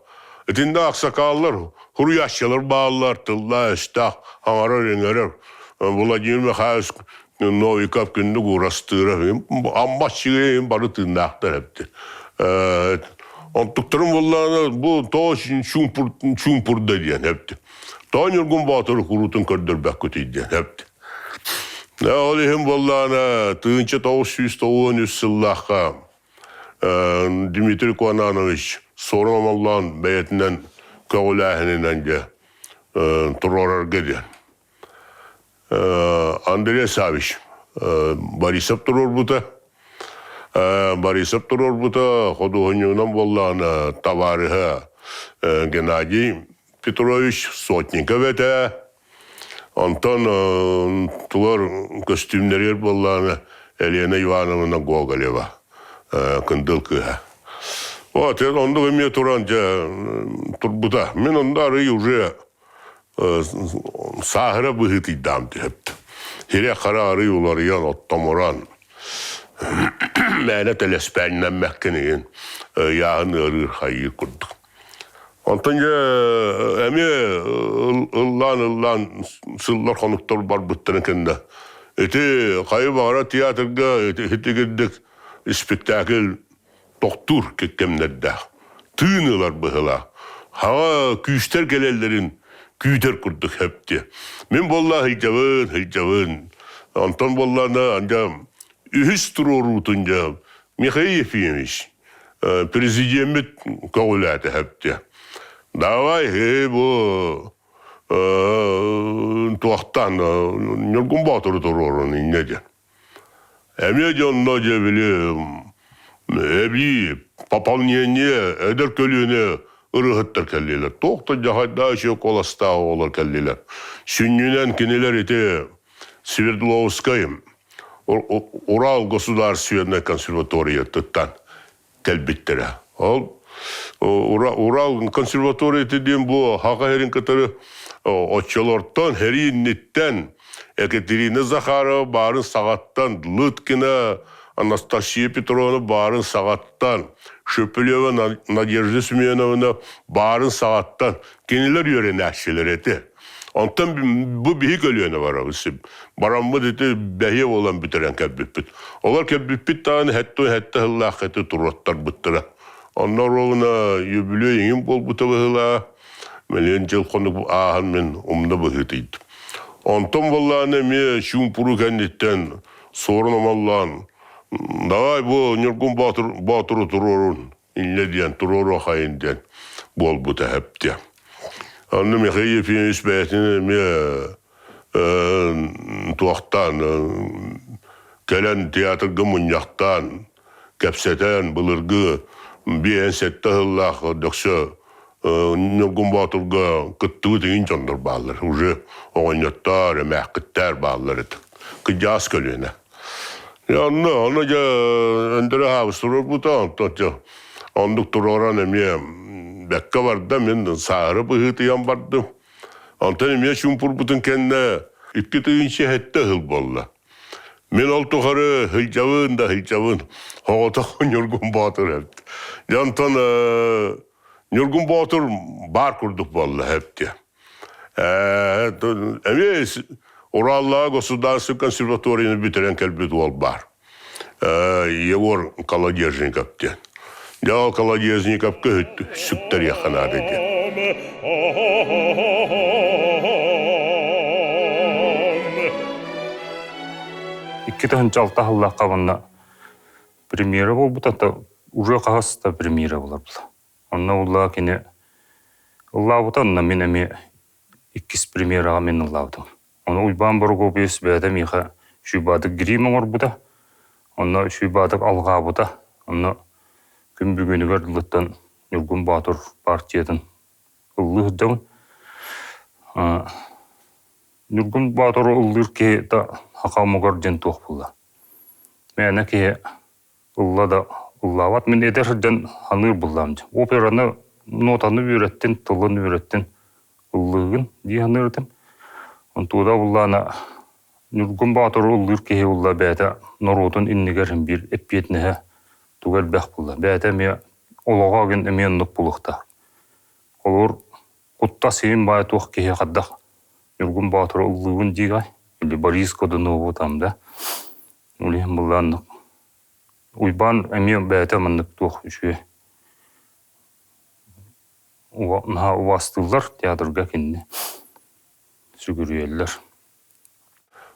Итиннэ аксакаллар, хуруйааччылар бааллар, тыллаах-өстөөх, аҥарар-иҥэрэр. Владимир Михайлович Новиков күндүк уурастыыра, амма аччыгыйын бары тыыннаахтар эбит. Онтуктарын буоллаҕына бу тоҕо чуумпурда диэн эбит. Тоҕо Ньургун Боотуру куруутун көрдөрбөккүтүй диэн эбит. Ол иһин буоллаҕына 1993 сыллаахха Дмитрий Куананович Суорун Омоллоон бэйэтинэн көҕүлээһининэн дьэ туруорарга диэн. Андрей Савич Борисов туруорбута. Борисов туруорбута худуоһунньугунан буоллаҕына табаарыһа Геннадий Петрович Сотников этэ. Онтон тугар көстүүмнэригэр буоллаҕына Елена Ивановна Гоголева Кындыл кыыһа. Вот, оннук эмиэ туран дьэ турбута. Мин онно арый уже сааһыра быһыытыйдаам түһэптим. Хире-хара арый уларыйан, оттомуран, мээнэ тэлэспээннэммэккин игин ыйааһын ыарыыр хайыыр курдук. Онтон дьэ эмиэ ыллаан-ыллаан сыллар хонуктар барбыттарын кэннэ ити хайы баҕара театрга итигирдик спектакль тохтуур кэмнэрдээх, тыын ылар быһыылаах. Хаҕа күүстэр кэлэллэрин күүтэр курдук хэпти. Мин буолла сылдьабын, сылдьабын. Онтон буоллаана анда үһүс туруоруутун дьэ Михаил Ефимович президеммит көҕүлээтэ хэпти. Давай, эй, бу туохтан Ньургун Боотуру туруорун инньэ диэн. Эмиэ дьонно дьэ били эбии пополнение эдэр көлүөнэ ырыаһыттар кэллилэр. Туох да дьаһайдаах үчүгэй куоластаах оҕолор кэллилэр. Сүнньүнэн кинилэр ити Свердловскай Урал государственнай консерваториятыттан кэлбиттэрэ. Ол Урал консерваторията диэн бу Хаха сирин кытары оччолортон сэрии инниттэн Екатерина Захарова баарын саҕаттан, Лыткина Анастасия Петровна баарын саҕаттан, Шепелева Надежда Семеновна баарын саҕаттан кинилэр үөрэнээччилэр этэ. Онтон бу биһи көлүөнэ барабыт. Бараммыт ити бэһиэ буолан бүтэрэн кэлбиппит. Олор кэлбиппит даҕаны хэттэ сыллаах эти туруоттарбыттара. Онно ровно юбилей иҥин буолбута быһыылаа. Мэлиэн дьыл хонук ааһан мин умна быһыытыйдым. Онтон буоллаҕына эмиэ чуумпуруу кэнниттэн суорун омоллоон давай бу Ньургун Боотур Боотуру туруорун инньэ диэн туруоруохайын диэн буолбута эһэптиэ. Онно Михаил Ефимович бэйэтин эмиэ туохтаан кэлэн театрга мунньахтаан кэпсэтэн былыргы 57 сыллаах дөксө Ньургун Боотурга кыттыбыт иҥин дьоннор бааллар. Уже оҕонньоттоор, эмээххиттэр бааллар этэ. Кыдьаас көлүөнэ. Онно, онно дьэ Өндөрө хаабыс туруорбута, онтон дьэ оннук туруоран эмиэ бэккэ барда, мин сааһыра быһыытыйан бардым. Онтон эмиэ чуумпурбутун кэннэ 2007 сыл буолла. Мин ол тухары сылдьабын да сылдьабын, оҕотох Ньургун Боотур эбит. Дьэ онтон Ньургун Боотур баар курдук буолла эбит. Эмиэ Ураллааҕы государственнай консерваторияны бүтэрэн кэлбит уол баар. Егор Колодезников диэн. Дьэ ол Колодезниковка сүктэриэххэ наада диэн. 2006 сыллаахха уонна премьера буолбута, уже хаһыс да премьера буолар була. Онно уллаа кини ыллаабыта, онно мин эмиэ иккис премьераҕа мин ыллаабытым. Ону Уйбаан Борогуопуйус бэйэтэ миэхэ Шуйбаатык грим оҥорбута, онно Шуйбаатык алҕаабыта, онно күн бүгүнүгэр дылыттан Ньургун Боотур партиятын ыллыы сылдьабын. Ньургун Боотуру ыллыыр киһи да саха омугар диэн туох буолла. Мээнэ киһи ылла да ыллаабат. Мин эдэр сылдьан саныыр буллаам дии. Операны нотаны үөрэттин, тылын үөрэттин ыллыыгын дии саныыр этим. Онтууда буллаана Ньургун Боотуру ыллыыр киһи булла бэйэтэ норуотун иннигэр биир эппиэтинэһэ туга элбэх булла. Бэйэтэ эмиэ олоҕо агын эмиэ оннук булуохтаах. Холобур, куттас иһин баай туох киһи хайдах Ньургун Боотуру ыллыыбын диигэ или Борис Годунову там да Ол иһин былааннык Уйбаан эмиэ бэйэтэ маннык туох үчүгэй наһаа убаастыыллар театрга кинини сүгүрүйэллэр.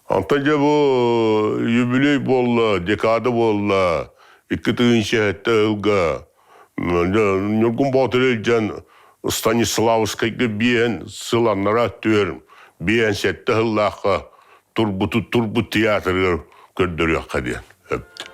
Онтон дьэ бу юбилей буолла, декада буолла, 2007 ылга Ньургун Боотур илдьэн Станиславскайга биэһэн сыл аннараа өттүгэр биэһэн сэттэ сыллаахха турбуту турбут театрыгар көрдөрүөххэ диэн эппит.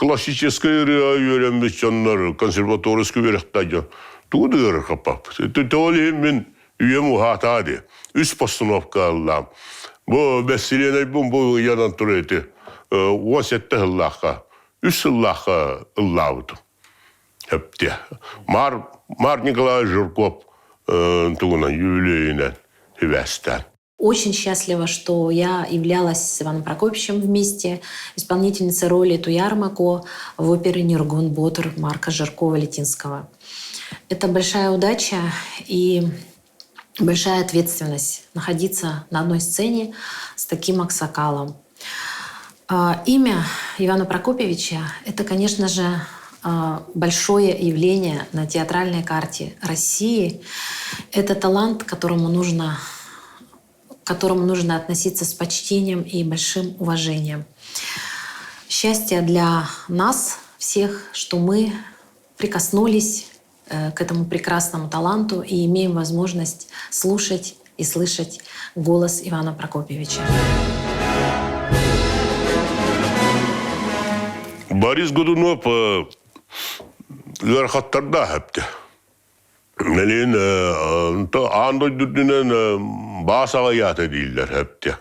Классическай ырыа үөрэммит дьоннор консерваторскай үөрэхтээх дьон тугу да ыарырҕаппаппыт. Ол иһин мин үйэм уһаатаа дии. Үс постановка ыллаам. Бу бэссилиэнэйбин бу ыйанан турар ити 17 сыллаахха, үс сыллаахха ыллаабытым. Эптиэ. Мар, Мар Николаевич Жирков тугунан юбилейинэн сибээстээн. Очень счастлива, что я являлась с Иваном Прокопьевичем вместе, исполнительницей роли Туяр Мако в опере «Нюргун Ботр» Марка Жиркова-Литинского. Это большая удача и большая ответственность находиться на одной сцене с таким аксакалом. Имя Ивана Прокопьевича – это, конечно же, большое явление на театральной карте России. Это талант, к которому нужно, к которому нужно относиться с почтением и большим уважением. Счастье для нас всех, что мы прикоснулись к этому прекрасному таланту и имеем возможность слушать и слышать голос Ивана Прокопьевича. Борис Годунов ыарахаттардаах эпти. Мэлин аан дойдутунан баас аҕыйаата дииллэр эпти.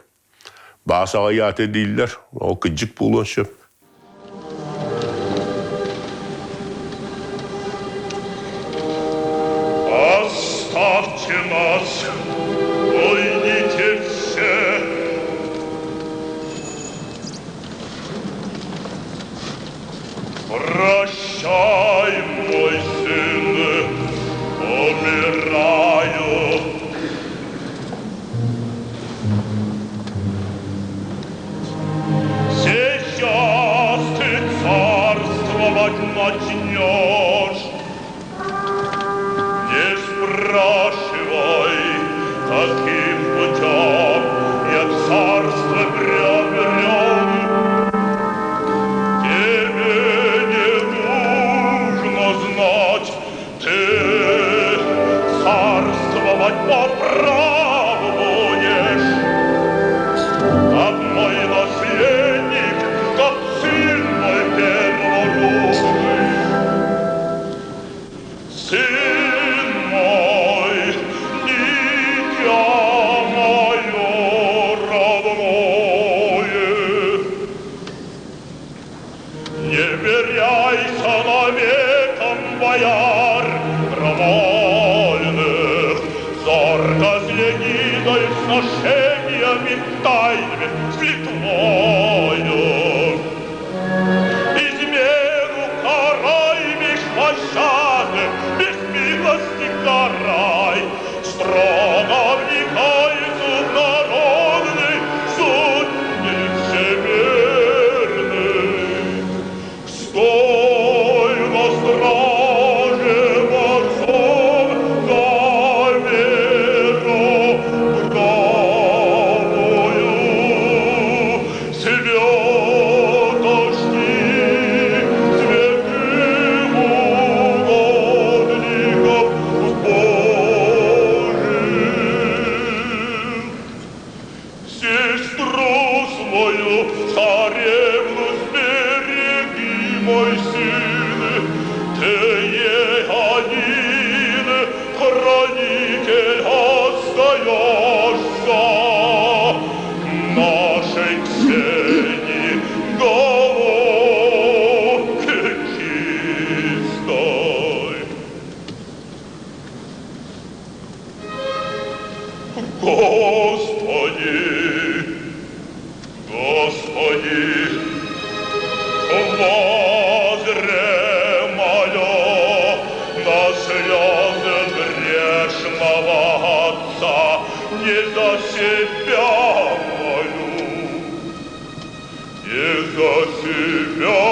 Баас аҕыйаата дииллэр, ол кыдьык буолуон сөп. Оставьте нас, уйдите все. Прощай, мой сын, умираю. Сейчас ты царствовать начнешь. Не спрашивай, каким путем я царство приобрел. Тебе не нужно знать, ты царствовать по праву будешь. Как мой наследник, как сын мой первородный. Сын мой, дитя мое родное, не веряйся наветам бояр крамольных, зорко следи за их сношениями тайными с Литвою. Измену карай без пощады, без милости карай, строго вникай в суд народный, суд нелицемерный. Стой на страже борцом за веру правую, святости святых угодников Божиих. Сестру свою, царевну, сбереги, мой сын, ты ей один хранитель остаешься нашей Ксении головки чистой. Господи, Господи, воззре молю на слезы грешного отца, не за себя молю, не за себя,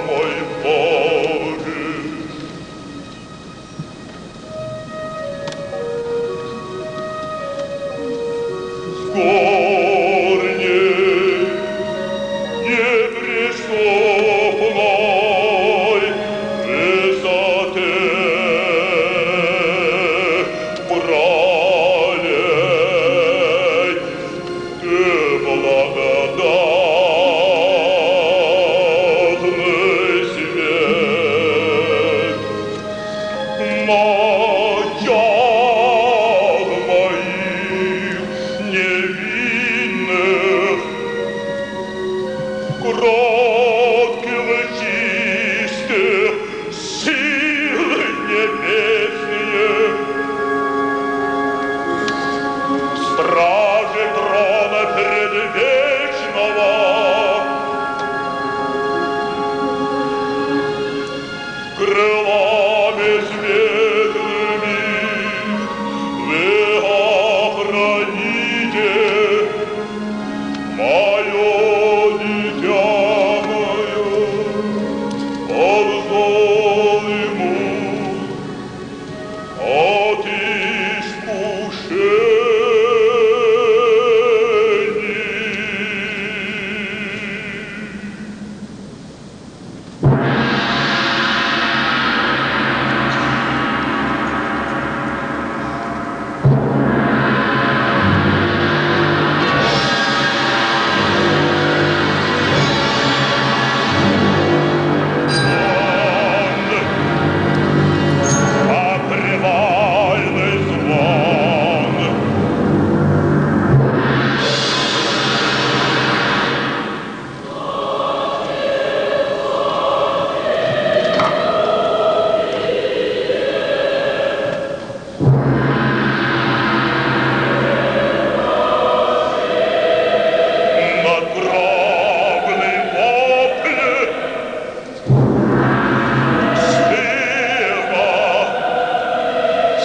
мой Боже. С горней неприступной высоты пролей ты благодатный. Царского крылами светлыми вы охраните мое дитя мое от зол и мук, от искушений. Покрывальный звон. Надгробный вопль Схема,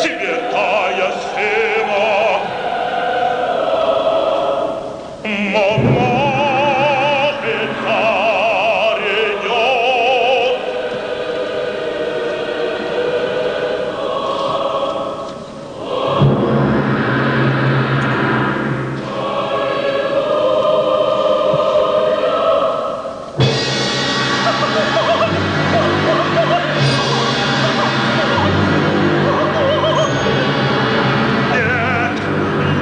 святая схема, Монахи царь идет. Нет,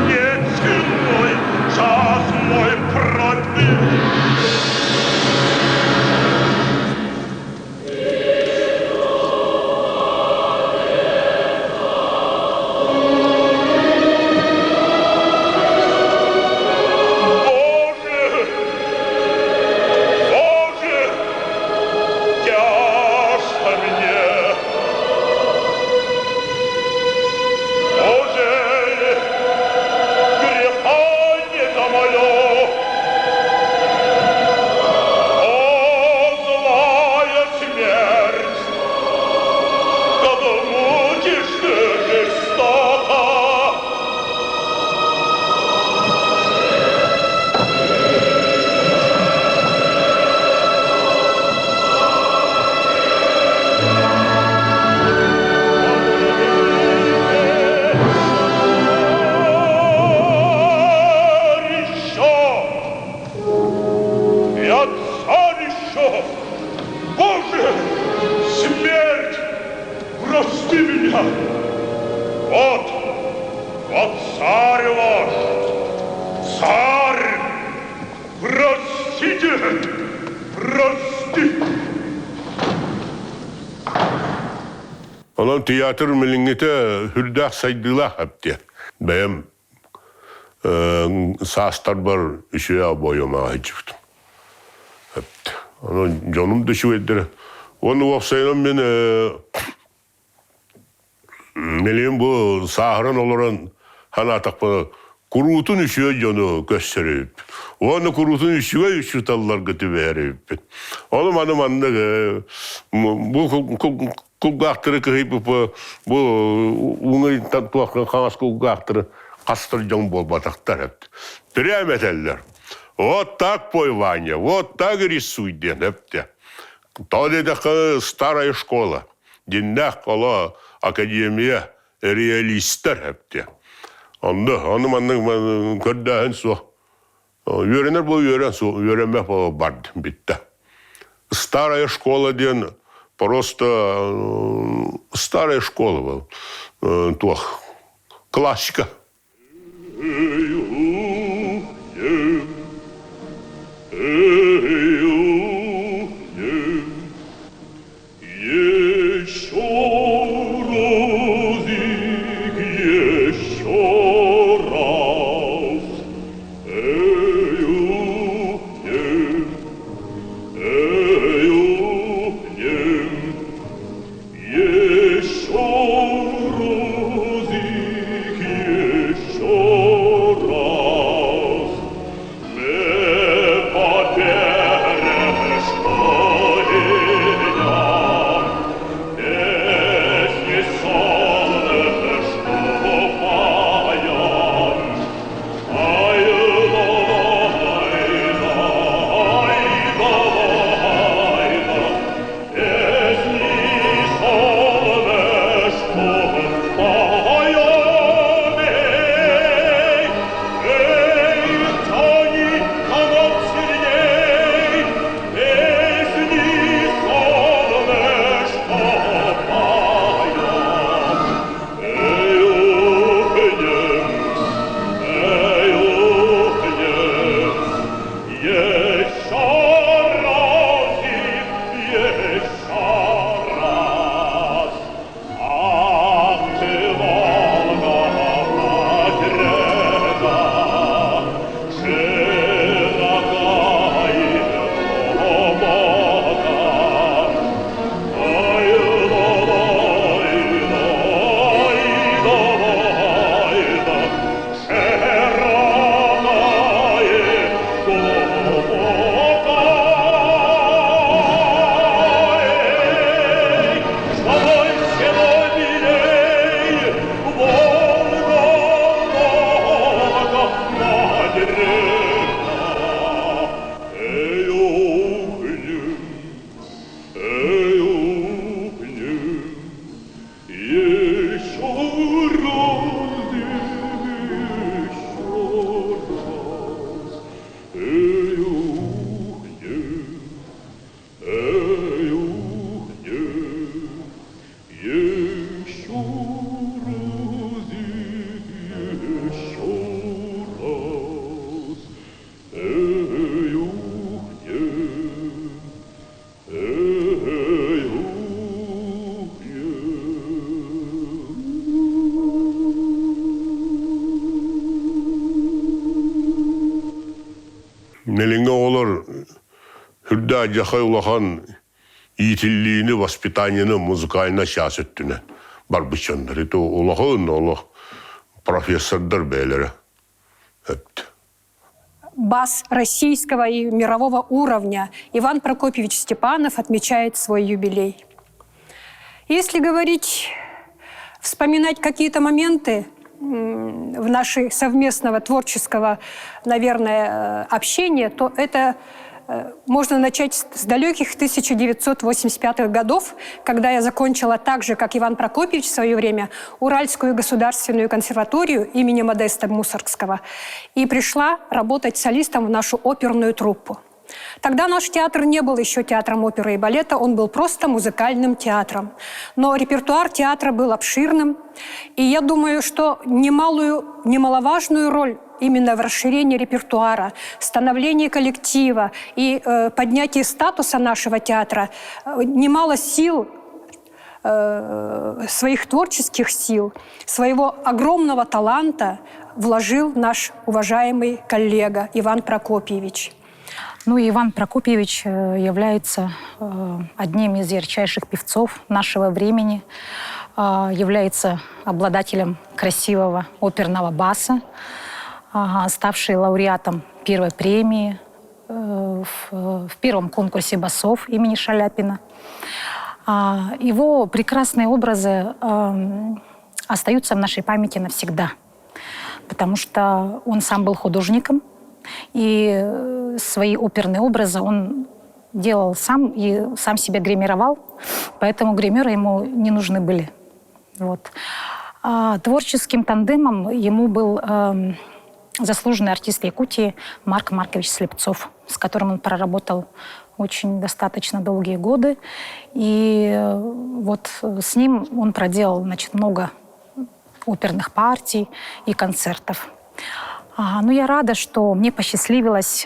нет, сын мой, час мой пробил. Боже, Боже, тяжко мне. Ужели греха не замолю? О, злая смерть, как мучишь ты жестоко! Царь Я царь еще! Боже, смерть, прости меня! Вот, вот царь ваш, царь, простите, прости! Онон театр билиҥҥитэ сүрдээх сайдыылаах эбит. Бэйэм саастарбар үчүгэй обойума сылдьыбытым. Онон дьонум да үчүгэйдэрэ. Уонна уопсайынан мин билигин бу сааһыран олорон санаатахпына куруутун үчүгэй дьону көрсөр эбиппит. Уонна куруутун үчүгэй учууталларга түбэһэр эбиппит. Ону маны маннык бу кулгаахтары кыһыйбыт бу уҥуйтан туохха хаҥас кулгаахтары хастар дьон буолбатахтар эбит. Прямо этэллэр. Вот так пой, Ваня, вот так рисуй диэн эптэ. То диэтэххэ старая школа. Дьиннээх коло академия реалистар эптэ. Онно ону маннык көрдөөһүн суох. Үөрэнэр бу үөрэн суох, үөрэммэх буола бардым бүттэ. Старая школа диэн просто старая школа был. Туох классика. Еще разик, еще раз, эй, ухнем, эй, ухнем, еще разик, еще раз, мы. Еще разик, еще раз, эй, ухнем, эй, ухнем. Билиҥҥи оҕолор үрдэ алдьархай улахан иитиллиини, воспитаниены музыкальнай чаас өттүнэн барбыт дьоннор. Это улахан олох профессордар бэйэлэрэ эпт. Бас российского и мирового уровня Иван Прокопьевич Степанов отмечает свой юбилей. Если говорить, вспоминать какие-то моменты в нашей совместного творческого, наверное, общения, то это можно начать с далеких 1985-х годов, когда я закончила так же, как Иван Прокопьевич в свое время, Уральскую государственную консерваторию имени Модеста Мусоргского и пришла работать солистом в нашу оперную труппу. Тогда наш театр не был еще театром оперы и балета, он был просто музыкальным театром. Но репертуар театра был обширным, и я думаю, что немалую, немаловажную роль именно в расширении репертуара, становлении коллектива и поднятии статуса нашего театра немало сил своих творческих сил, своего огромного таланта вложил наш уважаемый коллега Иван Прокопьевич. Ну, Иван Прокопьевич является одним из ярчайших певцов нашего времени, является обладателем красивого оперного баса, ставший лауреатом первой премии в первом конкурсе басов имени Шаляпина. Его прекрасные образы остаются в нашей памяти навсегда, потому что он сам был художником, и свои оперные образы он делал сам и сам себя гримировал, поэтому гримеры ему не нужны были. Вот. А творческим тандемом ему был заслуженный артист Якутии Марк Маркович Слепцов, с которым он проработал очень достаточно долгие годы. И вот с ним он проделал, значит, много оперных партий и концертов. Ну, я рада, что мне посчастливилось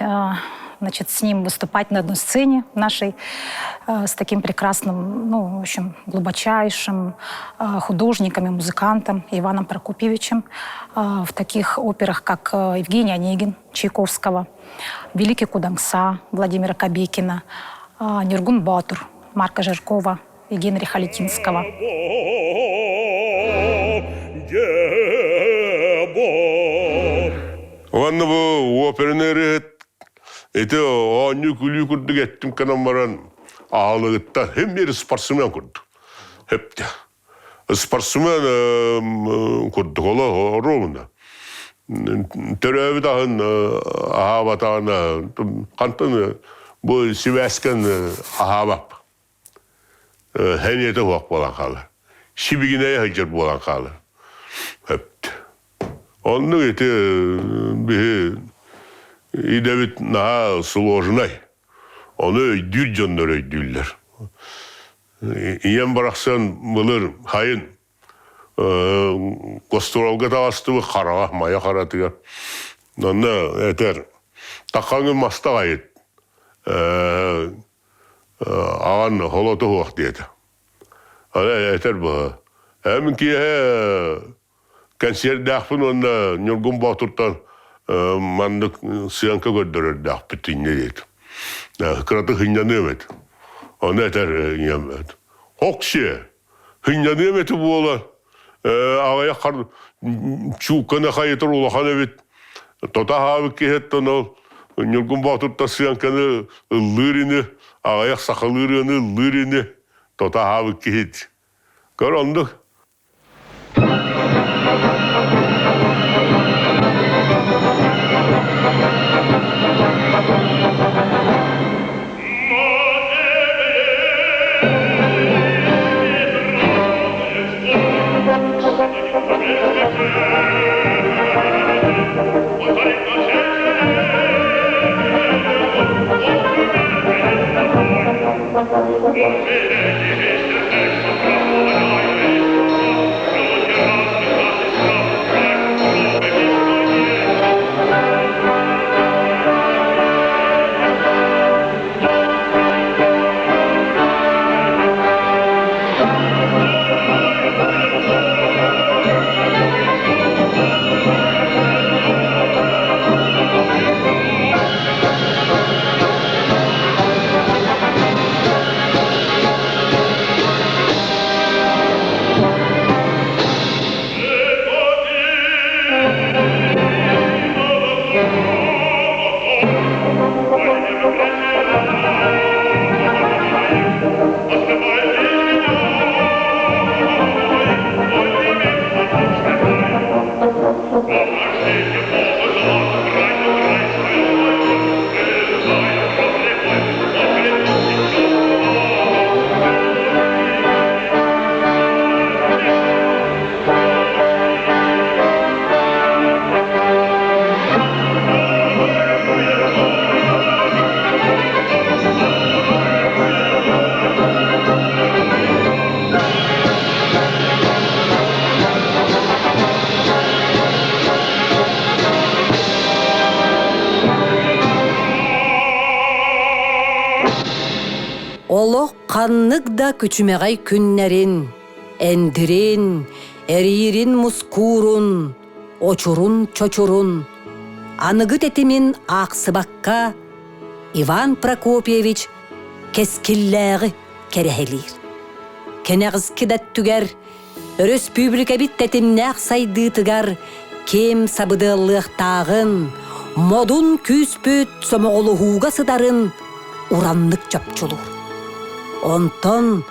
значит, с ним выступать на одной сцене нашей, с таким прекрасным, ну, в общем, глубочайшим художником и музыкантом Иваном Прокопьевичем в таких операх, как Евгений Онегин Чайковского, Великий Кудангса Владимира Кобекина, Нюргун Батур Марка Жиркова и Генриха Литинского. Уонна бу операны ити оонньуу күлүү курдук эттим гынан баран аалыгыттан хим бир спортсмен курдук. Хепте. Спортсмен курдук ола ровно. Төрөөбүт аһын аһаабатаҕына хантан бу сибээскэн аһаабап. Хэниэтэ суох буолан хаалар. Сибигинэйэ сылдьар буолан хаалар. Хөптө. Оннук ити биһи идэбит наһаа сложнай. Ону өйдүүр дьоннор өйдүүллэр. Ийэм барахсан былыр хайын гостуруолга таҕыстыбыт хараҕа мае харатыгар. Онно этэр таххаҥы маста айыт аҕан холотуһуох диэтэ. Аны этэр быһа. Эм киэһэ кэнсиэрдээхпин уонна Ньургун Боотуртан маннык сыаҥка көрдөрөрдөөхпүт инньэ диэтим. Кыратык сынньаныам этэ. Ону этэр ийэм Хоксиэ, сынньаныам этэ буола аҕыйах хар чуукканы хайытар улахан эбит. Тото аһаабыт киһиттэн ол Ньургун Боотуртан сыаҥканы ыллыыр ини, аҕыйах сахалыы ырыаны ыллыыр ини, тото аһаабыт киһит. Көр оннук Олох ханнык да күчүмэҕэй күннэрин, эндирин, эриирин-мускуурун, очурун-чочурун, аныгы тэтимин аахсыбакка Иван Прокопьевич кэскиллээҕи кэрэһэлиир. Кэнэҕиски да өттүгэр өрөспүүбүлүкэбит тэтимнээх сайдыытыгар ким сабыдыаллыахтааҕын, модун күүспүт сомоҕолоһууга сытарын ураннык чопчулуур. Онтон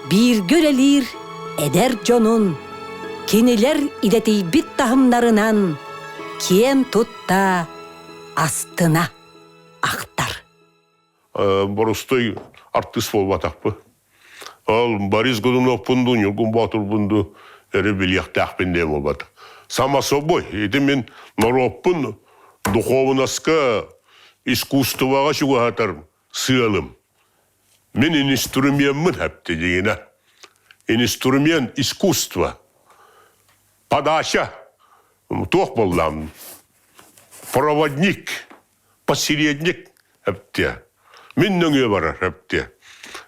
бииргэ үлэлиир эдэр дьонун кинилэр идэтийбит таһымнарынан киэн тутта астына ахтар. Борустой артыыс буолбатахпын. Ол Борис Годуновпун дуу, Ньургун Боотурбун дуу эрэ билиэхтээхпин диэн буолбатах. Само собой, ити мин норуоппун духуобунаска, искусствоҕа чугаһатар сыалым. Мин инструмеммын хэпти дигинэ. Инструмент искусства. Подача. Туох буоллаам? Проводник. Посередник эптиэ. Мин нөҥүө барар эптиэ.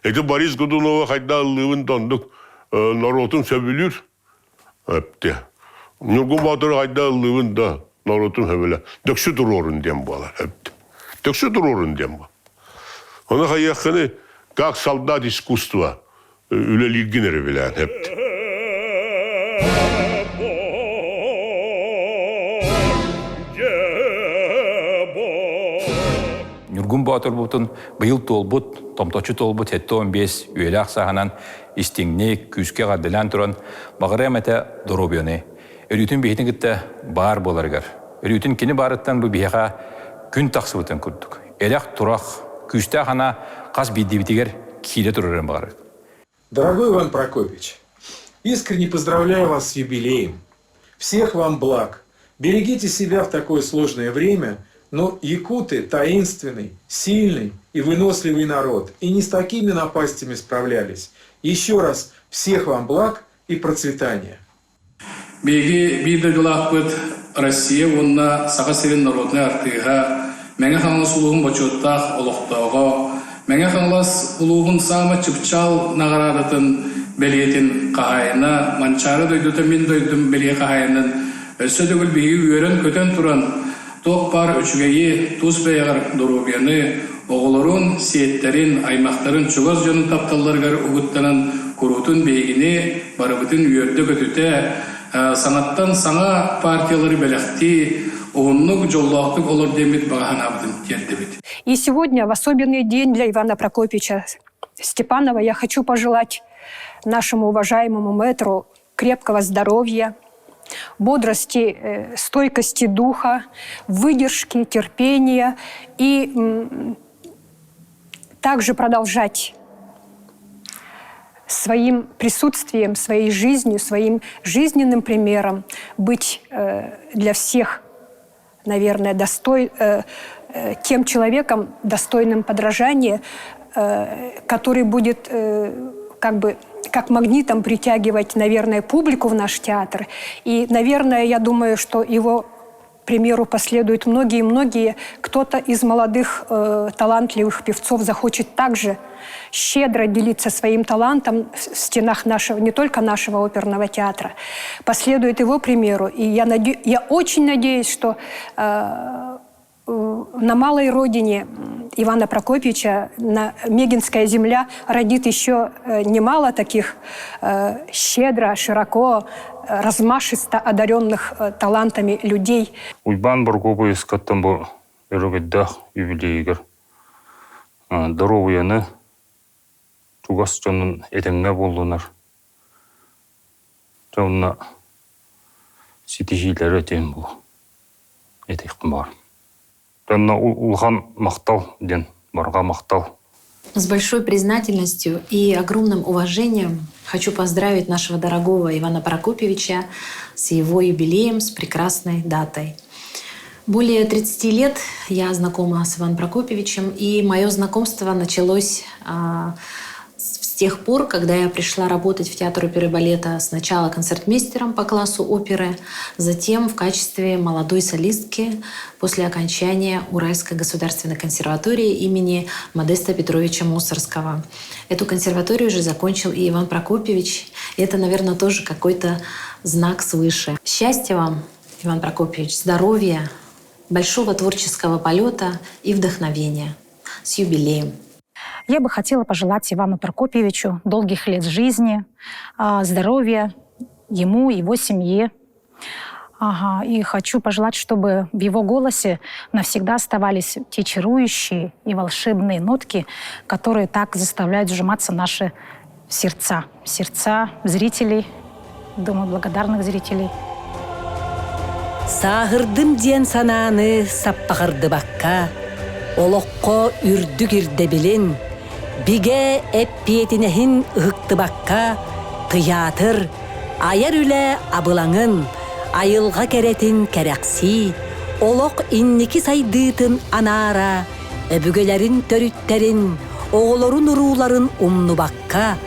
Ити Борис Годунова хайда ыллыыбын да оннук норуотун сөбүлүүр эптиэ. Ньургун Боотуру хайда ыллыыбын да норуотун сөбүлэ. Дөксү туруорун диэн буолар эптиэ. Дөксү туруорун диэн буолар. Ону хайыаххыны как солдат искусства үлэлииргин эрэ билээн эптиэ. Ньургун Боотурбутун быйыл туолбут, томточу туолбут 75 үйэлээх сааһынан истиҥник, күүскэ эҕэрдэлээн туран, баҕарыам этэ доруобуйаны. Өрүүтүн биһитин кытта баар буоларыгар. Өрүүтүн кини баарыттан бу биһиэхэ күн тахсыбытын курдук. Эрэх-турах, күүстээх анаа хас биирдиибитигэр киирэ турарын баҕарабыт. Дорогой Иван Прокопьевич, искренне поздравляю вас с юбилеем. Всех вам благ. Берегите себя в такое сложное время, но якуты таинственный, сильный и выносливый народ, и не с такими напастями справлялись. Еще раз всех вам благ и процветания. Биһиги биир дойдулаахпыт Россия уонна Саха сирин народнай артыыһа, Мэҥэ Хаҥалас улууһун бочуоттаах олохтооҕо, Мэҥэ Хаҥалас улууһун саамай чыпчаал наҕараадатын бэлиэтин хаһаайына, Манчаары дойдута мин дойдум бэлиэ хаһаайынын өссө төгүл биһиги үөрэн-көтөн туран туох баар үчүгэйи, тус бэйэҕэр доруобуйаны, оҕолорун, сиэттэрин, аймахтарын чугас дьонун тапталларыгар угуттанан куруутун биһигини барыбытын үөрдэ-көтүтэ, саҥаттан саҥа партиялары бэлэхтии, уһуннук, дьоллоохтук олор диэммит баҕа санаабытын тиэрдэбит. И сегодня в особенный день для Ивана Прокопьевича Степанова я хочу пожелать нашему уважаемому мэтру крепкого здоровья, бодрости, э, стойкости духа, выдержки, терпения и также продолжать своим присутствием, своей жизнью, своим жизненным примером быть э, для всех, наверное, достой, э, тем человеком, достойным подражания. который будет как бы как магнитом притягивать, наверное, публику в наш театр. И, наверное, я думаю, что его примеру последуют многие-многие. Кто-то из молодых э, талантливых певцов захочет также щедро делиться своим талантом в стенах нашего, не только нашего оперного театра. Последует его примеру. И я, наде... я очень надеюсь, что э, на малой родине Ивана Прокопьевича, на Мегинская земля родит еще немало таких щедро, широко, размашисто одаренных талантами людей. Уйбаан Боргуобуйускаттан бу өрөгөйдөөх юбилейигэр доруобуйаны чугас дьонун этэҥҥэ буоллунар. Дьэ онно ситиһиилэри этиэм буолуо. Этиэхпин баҕар. Онно улахан махтал диэн барҕа махтал. С большой признательностью и огромным уважением хочу поздравить нашего дорогого Ивана Прокопьевича с его юбилеем, с прекрасной датой. Более 30 лет я знакома с Иваном Прокопьевичем, и мое знакомство началось с тех пор, когда я пришла работать в театр оперы и балета сначала концертмейстером по классу оперы, затем в качестве молодой солистки после окончания Уральской государственной консерватории имени Модеста Петровича Мусорского. Эту консерваторию же закончил и Иван Прокопьевич. И это, наверное, тоже какой-то знак свыше. Счастья вам, Иван Прокопьевич, здоровья, большого творческого полета и вдохновения. С юбилеем! Я бы хотела пожелать Ивану Прокопьевичу долгих лет жизни, здоровья ему, его семье. Ага, и хочу пожелать, чтобы в его голосе навсегда оставались те чарующие и волшебные нотки, которые так заставляют сжиматься наши сердца, сердца зрителей, думаю, благодарных зрителей. Сааһырдым диэн санааны саппаҕырдыбакка, олоххо үрдүк ирдэбилин, бигэ эппиэтинэһин ыһыктыбакка, тыйаатыр, айар үлэ абылаҥын, айылҕа кэрэтин кэрэхсии, олох инники сайдыытын анаара, өбүгэлэрин төрүттэрин, оҕолорун урууларын умнубакка,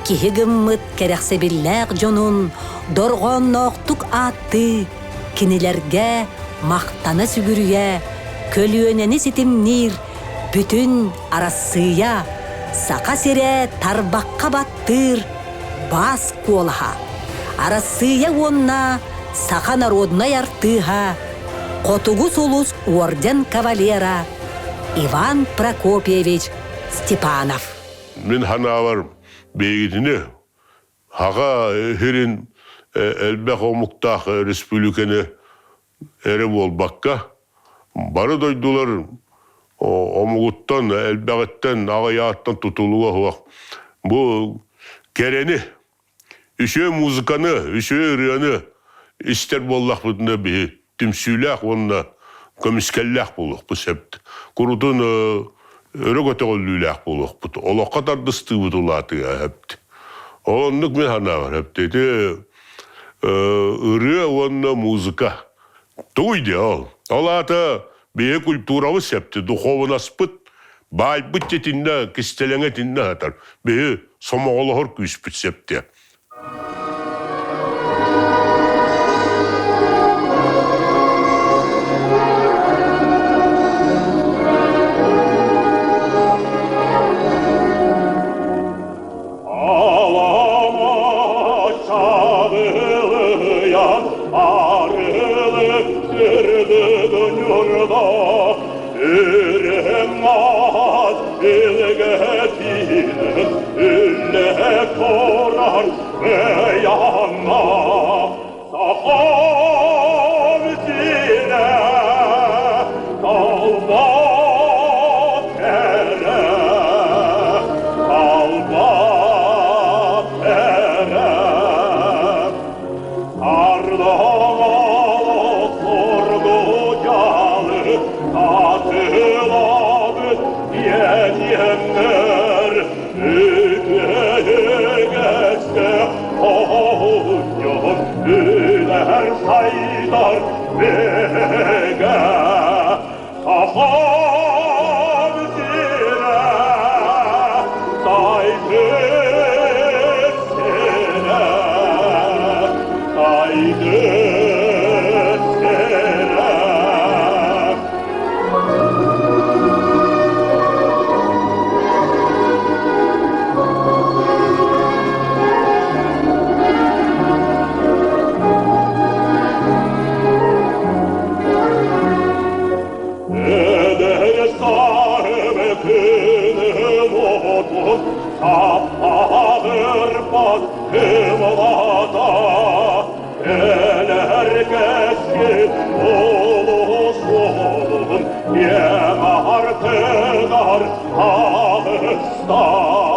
киһи гыммыт кэрэхсэбиллээх дьонун дорҕоонноохтук ааттыы, кинилэргэ махтана сүгүрүйэ, көлүөнэни ситимниир бүтүн Арассыыйа, Саха сирэ тарбахха баттыыр баас куолаһа, Арассыыйа уонна саха народнай артыыһа, Хотугу сулус орден кавалера Иван Прокопьевич Степанов. Мин ханаабар бэйигитини Хаха сирин элбэх омуктаах республиканы эрэ буолбакка, бары дойдулар омугуттан, элбэҕиттэн, аҕыйаҕыттан тутулуга суох. Бу кэрэни, үчүгэй музыканы, үчүгэй ырыаны истэр буоллахпытына биһи түмсүүлээх уонна көмүскэллээх буолуохпут сөп. Курутун өрө көтөҕүллүүлээх буолуохпут. Олоххо тардыстыыбыт улаатыа сөп. Ол оннук мин санаабар сөп. Ити ырыа уонна музыка. Тугуй диэ ол? Ол аата биһи культурабыт сөпти, духовнаспыт, баайбыт титиннэ, кистэлэҥэ итиннэ сатар. Биһи сомоҕолоһор күүспүт сөптө. Үтүө Саппаҕырбат кымлата, Кэлэр кэскил улуус суолун Киэҥ аартыгар таҕыста.